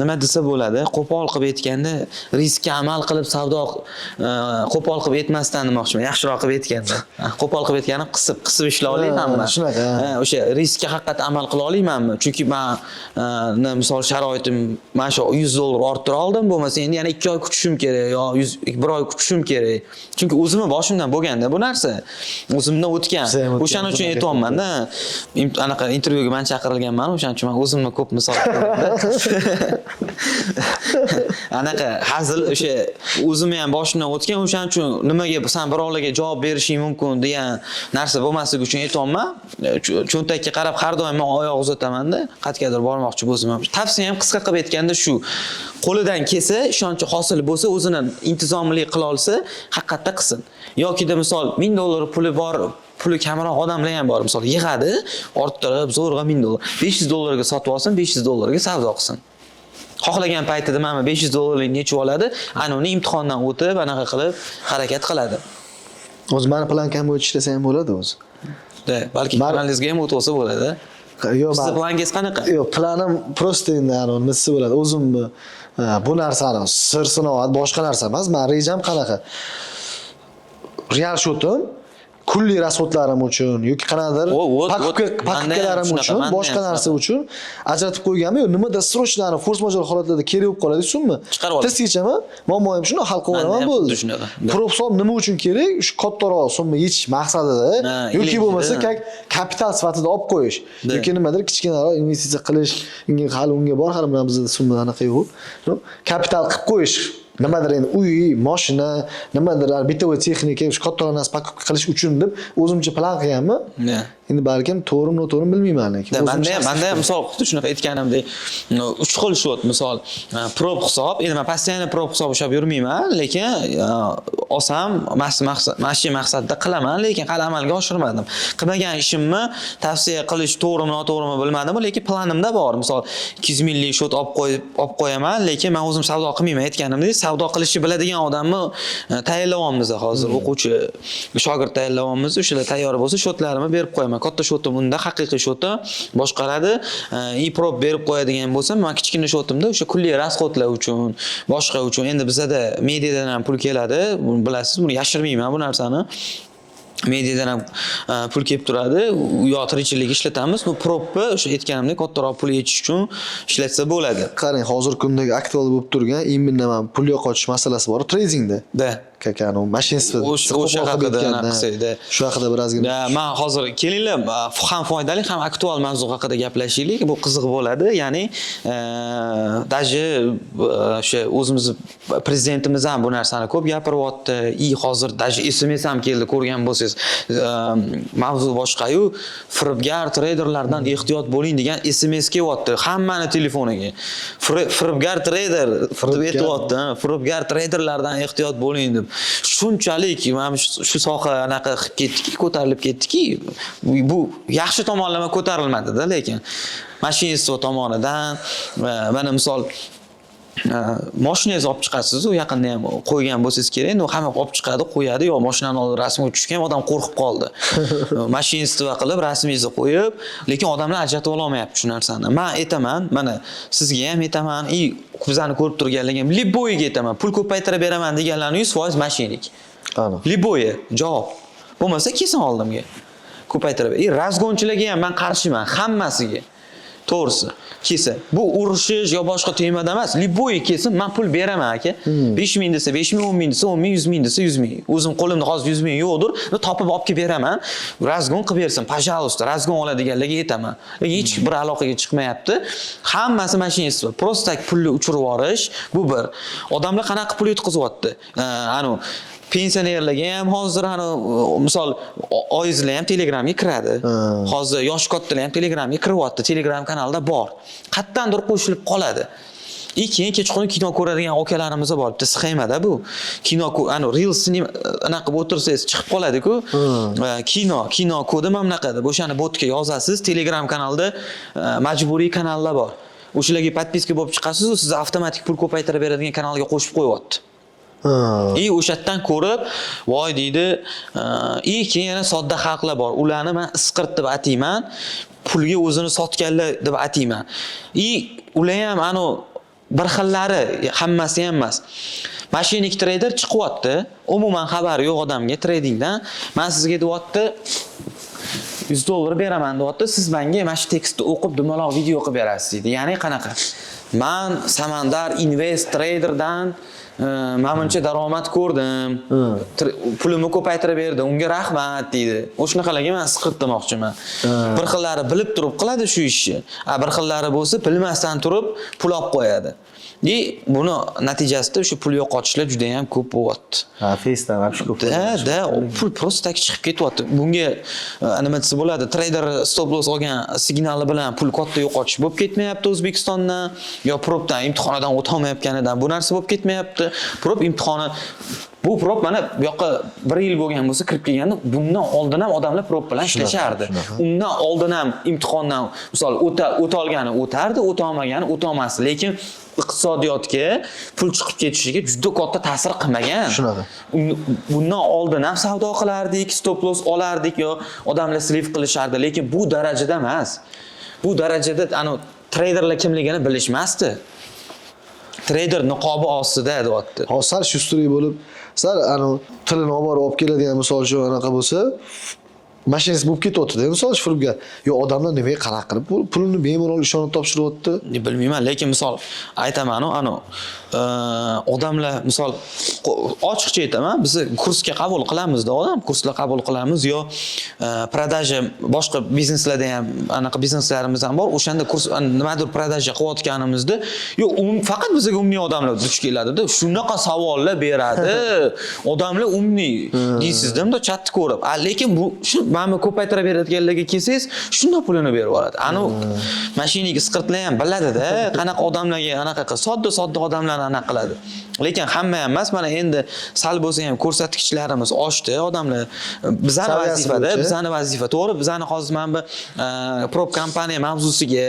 nima desa bo'ladi, qo'pol qilib aytganda, riskka amal qilib savdo, qo'pol qilib aytmasdan demoqchiman, yaxshiroq qilib aytganda. Ha, qo'pol qilib aytganim qisib qisib ishlay olaymanmi? Ha, shunaqa, ha. Ha, o'sha riskka haqiqatdan amal qila olmaymanmi? Chunki man misol, sharoitim mana shu 100 dollar orttira oldim, bo'lmasa endi yana 2 oy kutishim kerak yo 1 oy kutishim kerak. Chunki o'zimni boshimdan bo'lganda bu narsa, o'zimdan o'tgan. Siz ham o'tgan, O'shaning uchun bunaqa. aytyapmanda. Anaqa intervyuga man chaqirilganman, o'shaning uchun man o'zimni ko'p misol qilaman. Anaqa hazil, o'sha o'zimni ham boshimdan o'tgan, o'shaning uchun nimaga san birovlarga javob berishing mumkin degan narsa bo'lmasligi uchun aytyapman. Cho'ntakka qarab har doim man oyoq uzatamanda, qayergadir bormoqchi bo'lsam ham. Tavsiyam qisqa qilib aytganda shu: qo'lidan kelsa, ishonchi hosil bo'lsa, o'zini intizomli qila olsa, haqiqatda qilsin. Yokida misol, 1000 dollar puli bor, puli kamroq odamlar ham bor, misol, yig'adi, orttirib zo'rg'a 1000 dollar, 500 dollarga sotib olsin, 500 dollarga savdo qilsin. Xohlagan paytida mana 500 dollarlik yechib oladi, ana uni imtihondan o'tib, anaqa qilib harakat qiladi. O'zi mani планка m bo'yicha ishlasa ham bo'ladi o'zi. Да, balki planingizga ham o'tib olsa bo'ladi. Yo'q, Sizni planingiz qanaqa? Yo'q, planim просто endi anavi nima desa bo'ladi, o'zimni, ha, bu narsani sir sinoat boshqa narsa emas. Man rejam qanaqa? Real счёт im kunlik расход larim uchun yoki qanaqadir O, покупка вот, manda ham покупка larim shunaqa, uchun, manda boshqa ham narsa shunaqa. uchun ajratib qo'yganman. Yo'q, nimada срочно форс-мажор holatlarda kerak bo'lib qoladi summa. Chiqarib olasiz. Tez yechaman, muammoim shuni hal qilib Manda olaman, ham bo'ldi. xuddi shunaqa. Prop hisob nima uchun kerak? Shu kattaroq summa yechish maqsadida Ha, yoki ilinjida. bo'lmasa как kapital sifatida olib qo'yish yoki nimadir kichkinaroq investitsiya qilish, unga hali unga bor, hali bilan bizda summa anaqa yo'q. Kapital qilib qo'yish. Nimadir endi uy, moshina, nimadir бытовой texnika, shu kattaroq narsa покупка qilish uchun deb o'zimcha plan qilganman. Endi balkim to'g'rimi, noto'g'rimi bilmayman, lekin. Да, o'zim manda ham shaxsiy manda ham fikrim. misol, xuddi shunaqa aytganimdek, uch xil счёт, misol, prop hisob. Endi man постоянно prop hisob ushlab yurmayman, lekin olsam mana shu maqsadda qilaman, lekin hali amalga oshirmadim. Qilmagan ishimni tavsiya qilish to'g'rimi, noto'g'rimi bilmadim, lekin planimda bor. Misol, 200 minglik счёт olib qo'yaman, lekin man o'zim savdo qilmayman, aytganimdek, savdo qilishni biladigan odamni tayinlayapmiz hozir, o'quvchi shogird tayinlayapmiz. O'shalar tayyor bo'lsa, счёт larimni berib qo'yaman. Katta счёт im unda, haqiqiy счёт im boshqaradi. И prop berib qo'yadigan bo'lsam, man kichkina счёт imda o'sha kunlik расход lar uchun, boshqa uchun. Endi bizada mediadan ham pul keladi, buni bilasiz, buni yashirmayman bu narsani. Mediadan ham pul kelib turadi, u yoq tirikchilik ishlatamiz. Bu propni o'sha aytganimdek kattaroq pul yechish uchun ishlatsa bo'ladi. Qarang, hozirgi kundagi aktual bo'lib turgan именно mana pul yo'qotish masalasi bor tradingda. Да. Как anavi мошенничество. O'sha haqida anaqa qilsak, да. Shu haqida birozgina. Да, man hozir kelinglar, ham foydali, ham aktual mavzu haqida gaplashaylik. Bu qiziq bo'ladi. Ya'ni, даже o'sha o'zimizni prezidentimiz ham bu narsani ko'p gapiryapti. И hozir даже SMS ham keldi, ko'rgan bo'lsangiz. Mavzu boshqa-yu, firibgar treyderlardan ehtiyot bo'ling degan SMS kelyapti hammani telefoniga. Firibgar treyder deb Firibgar. aytyapti, ha, firibgar treyderlardan ehtiyot bo'ling deb. Shunchalik mana shu soha anaqa qilib ketdiki, ko'tarilib ketdiki, bu yaxshi tomonlama ko'tarilmadi-da, lekin мошенничество tomonidan mana misol Moshinangizni olib chiqasiz, u yaqinda ham qo'ygan bo'lsangiz kerak. Endi u hamma olib chiqadi, qo'yadi, yo mashinani olib rasmga tushgan ham odam qo'rqib qoldi. Мошенничество qilib, rasmingizni qo'yib, lekin odamlar ajratib ololmayapti shu narsani. Man aytaman, mana sizga ham aytaman, и bizani ko'rib turganlarga ham, любой ga aytaman, pul ko'paytirib beraman deganlarni 100% мошенник. Aniq. Любой javob. Bo'lmasa kelsin oldimga. Ko'paytirib. И разгон chilarga ham man qarshiman, hammasiga. To'g'risi, kelsin. Bu urushish yo boshqa temada emas. Любой kelsin, man pul beraman, aka. 5 ming desa 5 ming, 10 ming desa 10 ming, 100 ming desa 100 ming. O'zim qo'limda hozir 100 ming yo'qdir, topib olib kelib beraman. Разгон qilib bersin, пожалуйста, разгон oladiganlarga aytaman. Lekin hech bir aloqaga chiqmayapti. Hammasi мошенничество. Просто так pulni uchirib yuborish bu bir. Odamlar qanaqa pul yutqizyapti? Anu pensionerlarga ham hozir, ani misol, oyizlar ham Telegramga kiradi. Hozir yoshi kattalar ham Telegramga kiryapti. Telegram kanalida bor. Qayerdandir qo'shilib qoladi. И keyin kechqurun kino ko'radigan akalarimiz bor. Bitta sxemada bu. Kino, ani Reelsni anaqa qilib o'tirsangiz chiqib qoladi-ku. Kino kodi mana bunaqa deb o'shani botga yozasiz. Telegram kanalda majburiy kanallar bor. O'shalarga подписка bo'lib chiqasiz, u sizni avtomatik pul ko'paytirib beradigan kanalga qo'shib qo'yyapti. И o'sha yerdan ko'rib, voy deydi, и keyin yana sodda xalqlar bor. Ularni man isqirt deb atayman, pulga o'zini sotganlar deb atayman. И ular ham anu bir xillari, hammasi ham emas. Мошенник treyder chiqyapti, umuman xabari yo'q odamga tradingdan. Man sizga, deyapti, 100 dollar beraman, deyapti. Siz menga mana shu tekstni o'qib, dumaloq video qilib berasiz, deydi. Ya'ni qanaqa? Man Samandar Invest treyderdan mana buncha daromad ko'rdim. Pulimni ko'paytirib berdi. Unga rahmat, deydi. O'shanaqalarga man isqirt demoqchiman. Bir xillari bilib turib qiladi shu ishni. A bir xillari bo'lsa bilmasdan turib pul olib qo'yadi. И buni natijasida o'sha pul yo'qotishlar juda ham ko'p bo'lyapti. Ha, Face'dan вообще ko'p. Да, pul просто так chiqib ketyapti. Bunga nima desa bo'ladi? Treyder stop loss olgan signali bilan pul katta yo'qotish bo'lib ketmayapti O'zbekistondan yo propdan imtihonidan o'tolmayotganidan bu narsa bo'lib ketmayapti. Prop imtihoni, bu prop mana bu yoqqa bir yil bo'lgan bo'lsa kirib kelganda, bundan oldin ham odamlar prop bilan ishlashardi. Shunaqa. Undan oldin ham imtihondan, misol, o'ta olgani o'tardi, o'ta olmagani o'ta olmasdi. Lekin iqtisodiyotga pul chiqib ketishiga juda katta ta'sir qilmagan. Shunaqa. Bundan oldin ham savdo qilardik, stop loss olardik yo odamlar слив qilishardi, lekin bu darajada emas. Bu darajada anu treyderlar kimligini bilishmasdi. Treyder niqobi ostida deyapti. Hozir sal шустрый bo'lib, sal anavi tilini olib borib olib keladigan, misol uchun, anaqa bo'lsa, mashinist bo'lib ketyapti-da, misol uchun, firibgar. Yo odamlar nimaga, qanaqa qilib pulini bemalol ishonib topshiryapti? Bilmayman, lekin misol aytamanu, anu odamlar, misol, ochiqcha aytaman, biz kursga qabul qilamizda, odam kurslar qabul qilamiz yo продажа, boshqa bizneslarda ham anaqa bizneslarimiz ham bor. O'shanda kurs nimadir продажа qilayotganimizda, yo faqat bizga умный odamlar duch keladida, shunaqa savollar beradi. Odamlar умный deysizda, bunday chatni ko'rib. A lekin bu shu mana bu ko'paytirib beradiganlarga kelsangiz, shundoq pulini berib yuboradi. Anu мошенник isqirtlar ham biladida, qanaqa odamlarga anaqa qil, sodda sodda odamlarni anaqa qiladi. Lekin hamma ham emas, mana endi sal bo'lsa ham ko'rsatkichlarimiz oshdi. Odamlar bizani Saviyasi vazifada, bo'yicha. Bizani vazifa, to'g'ri, bizani hozir mana bu prop kompaniya mavzusiga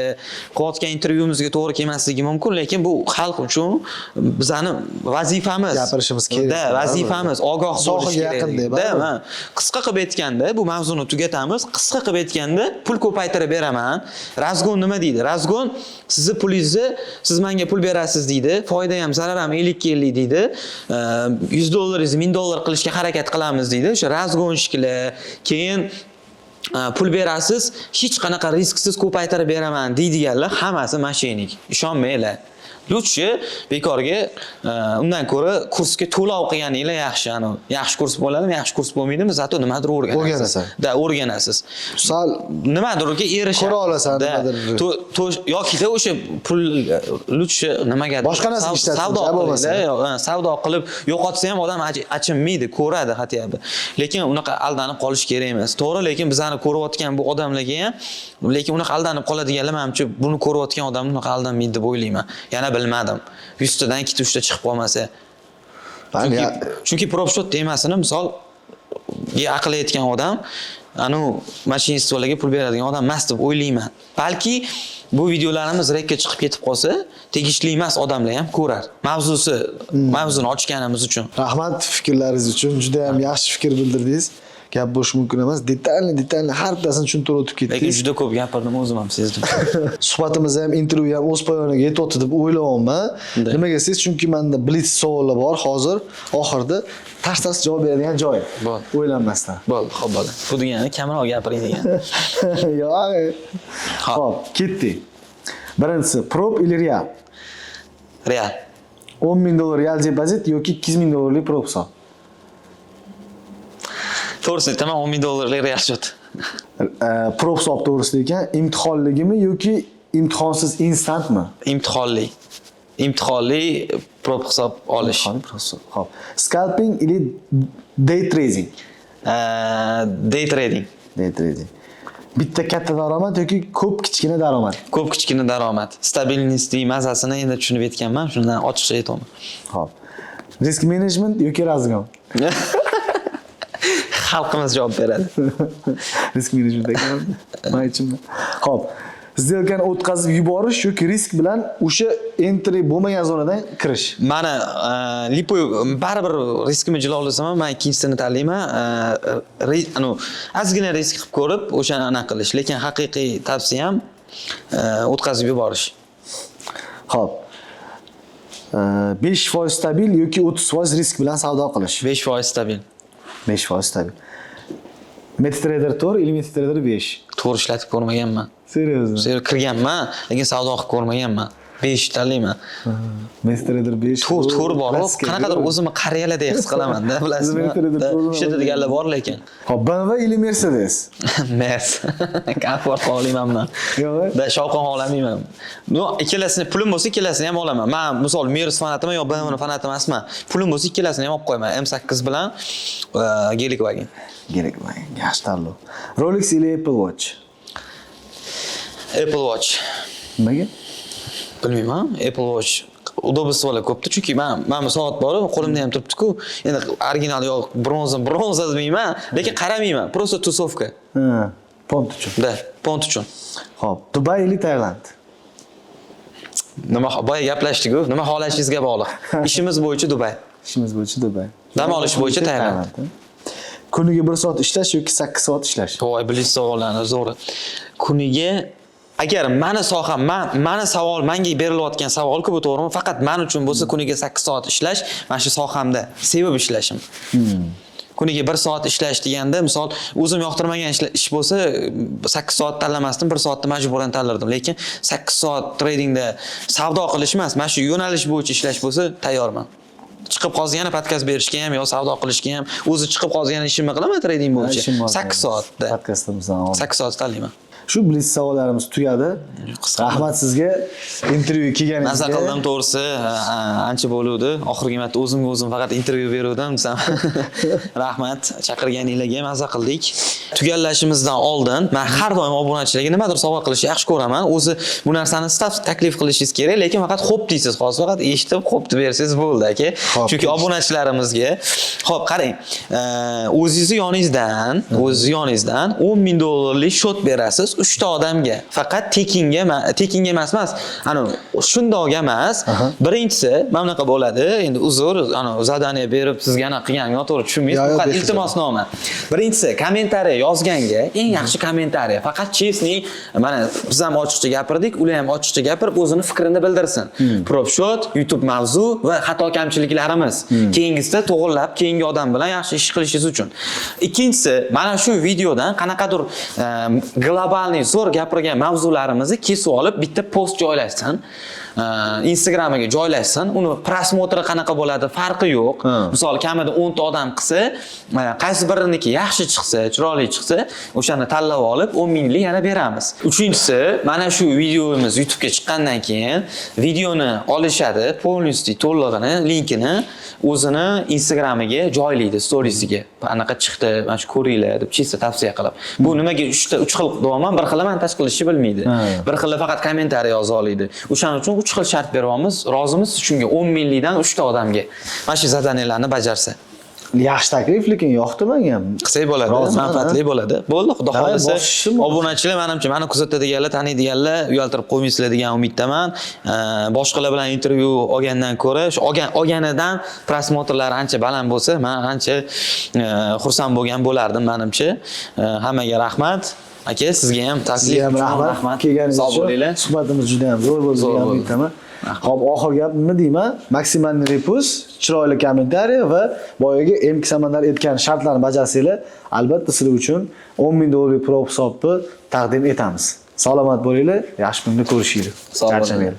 qilayotgan intervyumizga to'g'ri kelmasligi mumkin, lekin bu xalq uchun bizani vazifamiz. Gapirishimiz kerak. Da, vazifamiz, ogoh bo'lish Sohaga kerak. yaqin deb, Da, baribir. ha. Qisqa qilib aytganda, bu mavzuni tugatamiz. Qisqa qilib aytganda, pul ko'paytirib beraman. Разгон nima deydi? Разгон sizni pulingizni, siz menga pul berasiz, deydi. Foyda ham, zarar ham 50 ga 50, deydi. 100 dollaringizni 1000 dollar qilishga harakat qilamiz, deydi. O'sha разгонщик lar, keyin pul berasiz, hech qanaqa risksiz ko'paytirib beraman deydiganlar hammasi мошенник. Ishonmanglar. Лучше bekorga undan ko'ra kursga to'lov qilganinglar yaxshi. Anu yaxshi kurs bo'ladimi, yaxshi kurs bo'lmaydimi, зато nimadir o'rganasiz. O'rganasan. Da, o'rganasiz. Sal nimadirga erishasiz. Ko'ra olasan Da. nimadir. Yokida o'sha pul лучше nimagadir Boshqa narsaga ishlatilsa, savdo bo'lmasa. qilinglar, savdo qilib yo'qotsa ham odam achinmaydi, ko'radi хотя бы. Lekin unaqa aldanib qolish kerak emas. To'g'ri, lekin bizani ko'rayotgan bu odamlarga ham, lekin unaqa aldanib qoladiganlar, manimcha, buni ko'rayotgan odam unaqa aldanmaydi deb o'ylayman. Yana bilmadim. 100 tadan ikkita, uchta chiqib qolmasa. Man Chunki prop shot temasini, misol, aqli yetgan odam Anu мошенничество larga pul beradigan odam emas deb o'ylayman. Balki bu videolarimiz рек ka chiqib ketib qolsa, tegishli emas odamlar ham ko'rar. Mavzuni ochganimiz uchun. Rahmat fikrlaringiz uchun. Juda ham yaxshi fikr bildirdingiz. Gap bo'lishi mumkin emas. Детально, детально har bittasini tushuntirib o'tib Lekin ketdingiz. juda ko'p gapirdim, o'zim ham sezdim. Suhbatimiz ham, intervyu ham o'z poyoniga yetyapti deb o'ylayapman. Nimaga desangiz, chunki menda blitz savollar bor hozir. Oxirida tars-tars javob beradigan joy. Bo'ldi. O'ylanmasdan. Bo'ldi, xo'p bo'ldi. Bu degani kamroq gapiring degani. Yo'q. Xo'p. Xo'p, ketdik. Birinchisi, prop или real? Real. 10 ming dollar real depozit yoki 200 ming dollarlik prop hisob. To'g'risini aytaman, 10 ming dollarlik real счет. Prop hisob to'g'risida ekan, imtihonligimi yoki imtihonsiz instantmi? Imtihonli. Imtihonli prop hisob olish. Imtihonli prop hisob. Xo'p. Scalping или day trading? Day trading. Day trading. Bitta katta daromad yoki ko'p kichkina daromad? Ko'p kichkina daromad. Стабильность mazasini endi tushunib yetganman, shundan ochiqcha aytaman. Xo'p. Risk management yoki разгон? Xalqimiz javob beradi. Risk management ekan. Men ichimda. Xo'p. Сделка ni o'tkazib yuborish yoki risk bilan o'sha entry bo'lmagan zonadan kirish. Mani липой baribir riskimni jilovlasam ham, man ikkinchisini tanlayman. Anu ozgina risk qilib ko'rib, o'shani anaqa qilish. Lekin haqiqiy tavsiyam o'tkazib yuborish. Xo'p. 5% stabil yoki 30% risk bilan savdo qilish. 5% stabil. 5% stabil. MetaTrader 4 или MetaTrader 5? To'g'ri, ishlatib ko'rmaganman. Серьезно? Серьёзно, kirganman, lekin savdo qilib ko'rmaganman. 5 tanlayman. MetaTrader 5. To'rt bor, Klassika. Qanaqadir o'zimni qariyalardek his qilaman-da, bilasizmi? MetaTrader 4 Ishlatadiganlar bor lekin. Xo'p, BMW или Mercedes? Mers. Komfort xohlayman man. Yo'q. Да, shovqin xohlamayman. Но, ikkalasini pulim bo'lsa, ikkalasini ham olaman. Man misol Mers fanatiman yo BMW fanati emasman. Pulim bo'lsa, ikkalasini ham olib qo'yaman. M8 bilan Gelikwagen. Kerak, yaxshi tanlov. Rolex или Apple Watch? Apple Watch. Nimaga? Bilmayman, Apple Watch удобство lar ko'pda, chunki man soat bor, qo'limda ham turibdi-ku. Endi original yo'q, bronza, bronza demayman, lekin qaramayman. Просто тусовка. Ha, понт uchun. Да, понт uchun. Xo'p, Dubay или Tailand? Nima, boya gaplashdik-ku, nima xohlashingizga bog'liq. Ishimiz bo'yicha Dubay. Ishimiz bo'yicha Dubay. Dam olish bo'yicha Tailand. Ha? Kuniga 1 soat ishlash yoki 8 soat ishlash? Voy, bilish savollarni zo'ri. Kuniga agar mani soham, mani savol, menga berilayotgan savol-ku bu, to'g'rimi? Faqat men uchun bo'lsa, kuniga 8 soat ishlash, mana shu sohamda sevib ishlashim. Kuniga 1 soat ishlash deganda, misol, o'zim yoqtirmagan ish bo'lsa, 8 soat tanlamasdim, 1 soatni majburan tanlardim. Lekin 8 soat tradingda savdo qilish emas, mana shu yo'nalish bo'yicha ishlash bo'lsa, tayyorman. Chiqib hozir yana podkast berishga ham yo savdo qilishga ham, o'zi chiqib hozir yana ishimni qilaman trading bo'yicha. Ishim bor. 8 soatda. Podkastimizdan oldin. 8 soat tanlayman. Shu blitz savollarimiz tugadi. Rahmat sizga intervyu kelganingizga. Maza qildim to'g'risi, ancha bo'luvdi. Oxirgi marta o'zimga o'zim faqat intervyu beruvdim desam. Rahmat chaqirganinglarga, maza qildik. Tugallashimizdan oldin men har doim obunachilarga nimadir sovg'a qilishni yaxshi ko'raman. O'zi bu narsani siz taklif qilishingiz kerak, lekin faqat xo'p deysiz hozir, faqat eshitib xo'p deb bersangiz bo'ldi, aka. Xo'p. Chunki obunachilarimizga, xo'p, qarang, o'zingizni yoningizdan 10 ming dollarlik счёт berasiz 3 ta odamga. Faqat tekinga, tekinga emas. Ani shundoq emas. Birinchisi mana bunaqa bo'ladi. Endi uzr, ani задание berib sizga anaqa qilganim noto'g'ri tushunmaysiz. Yo, yo, Faqat behuda. iltimosnoma. Birinchisi, kommentariy yozganga eng yaxshi kommentariy. Faqat честный, mana biz ham ochiqcha gapirdik, ular ham ochiqcha gapirib o'zini fikrini bildirsin. Prop счёт, YouTube mavzu va xato kamchiliklarimiz. Keyingisida to'g'irlab, keyingi odam bilan yaxshi ish qilishingiz uchun. Ikkinchisi, mana shu videodan qanaqadir глобальный zo'r gapirgan mavzularimizni kesib olib bitta post joylashsin. Instagramiga joylashsin. Uni просмотр i qanaqa bo'ladi, farqi yo'q. Misol, kamida 10 ta odam qilsa, qaysi biriniki yaxshi chiqsa, chiroyli chiqsa, o'shani tanlab olib 10 minglik yana beramiz. Uchinchisi, mana shu videomiz YouTubega chiqqandan keyin videoni olishadi, полностью to'lig'ini, linkini o'zini Instagramiga joylaydi, storiesiga. Anaqa chiqdi, mana shu ko'ringlar deb чисто tavsiya qilib. Bu nimaga uchta uch xil deyapman, bir xili montaj qilishni bilmaydi. Bir xili faqat kommentariy yoza oladi. O'shaning uchun uch xil shart beryapmiz. Rozimisiz shunga 10 minglikdan 3 ta odamga? Mana shu задания larni bajarsa. Yaxshi taklif, lekin yoqdi menga. Qilsak bo'ladi, Roziman, manfaatli bo'ladi. Bo'ldi, xudo Давай, xohlasa. bosishim. Obunachilar, manimcha, mani kuzatadiganlar, taniydiganlar uyaltirib qo'ymaysizlar degan umiddaman. Boshqalar bilan intervyu olgandan ko'ra, shu olganidan просмотр lar ancha baland bo'lsa, men ancha xursand bo'lgan bo'lardim manimcha. Hammaga rahmat. Aka, sizga ham taklif Sizga ham uchun rahmat. Kelganingiz Sog' uchun. bo'linglar. Suhbatimiz juda ham zo'r bo'ldi Zo'r degan bo'ldi. umiddaman. Xo'p, oxirgi gap nima deyman? Максимальный репост, chiroyli комментарий va boyagi MK Samandar aytgan shartlarni bajarsanglar, albatta sizlar uchun 10 ming dollarlik prop hisobni taqdim etamiz. Salomat bo'linglar, yaxshi kunda ko'rishaylik. Sog' bo'ling. Charchamanglar.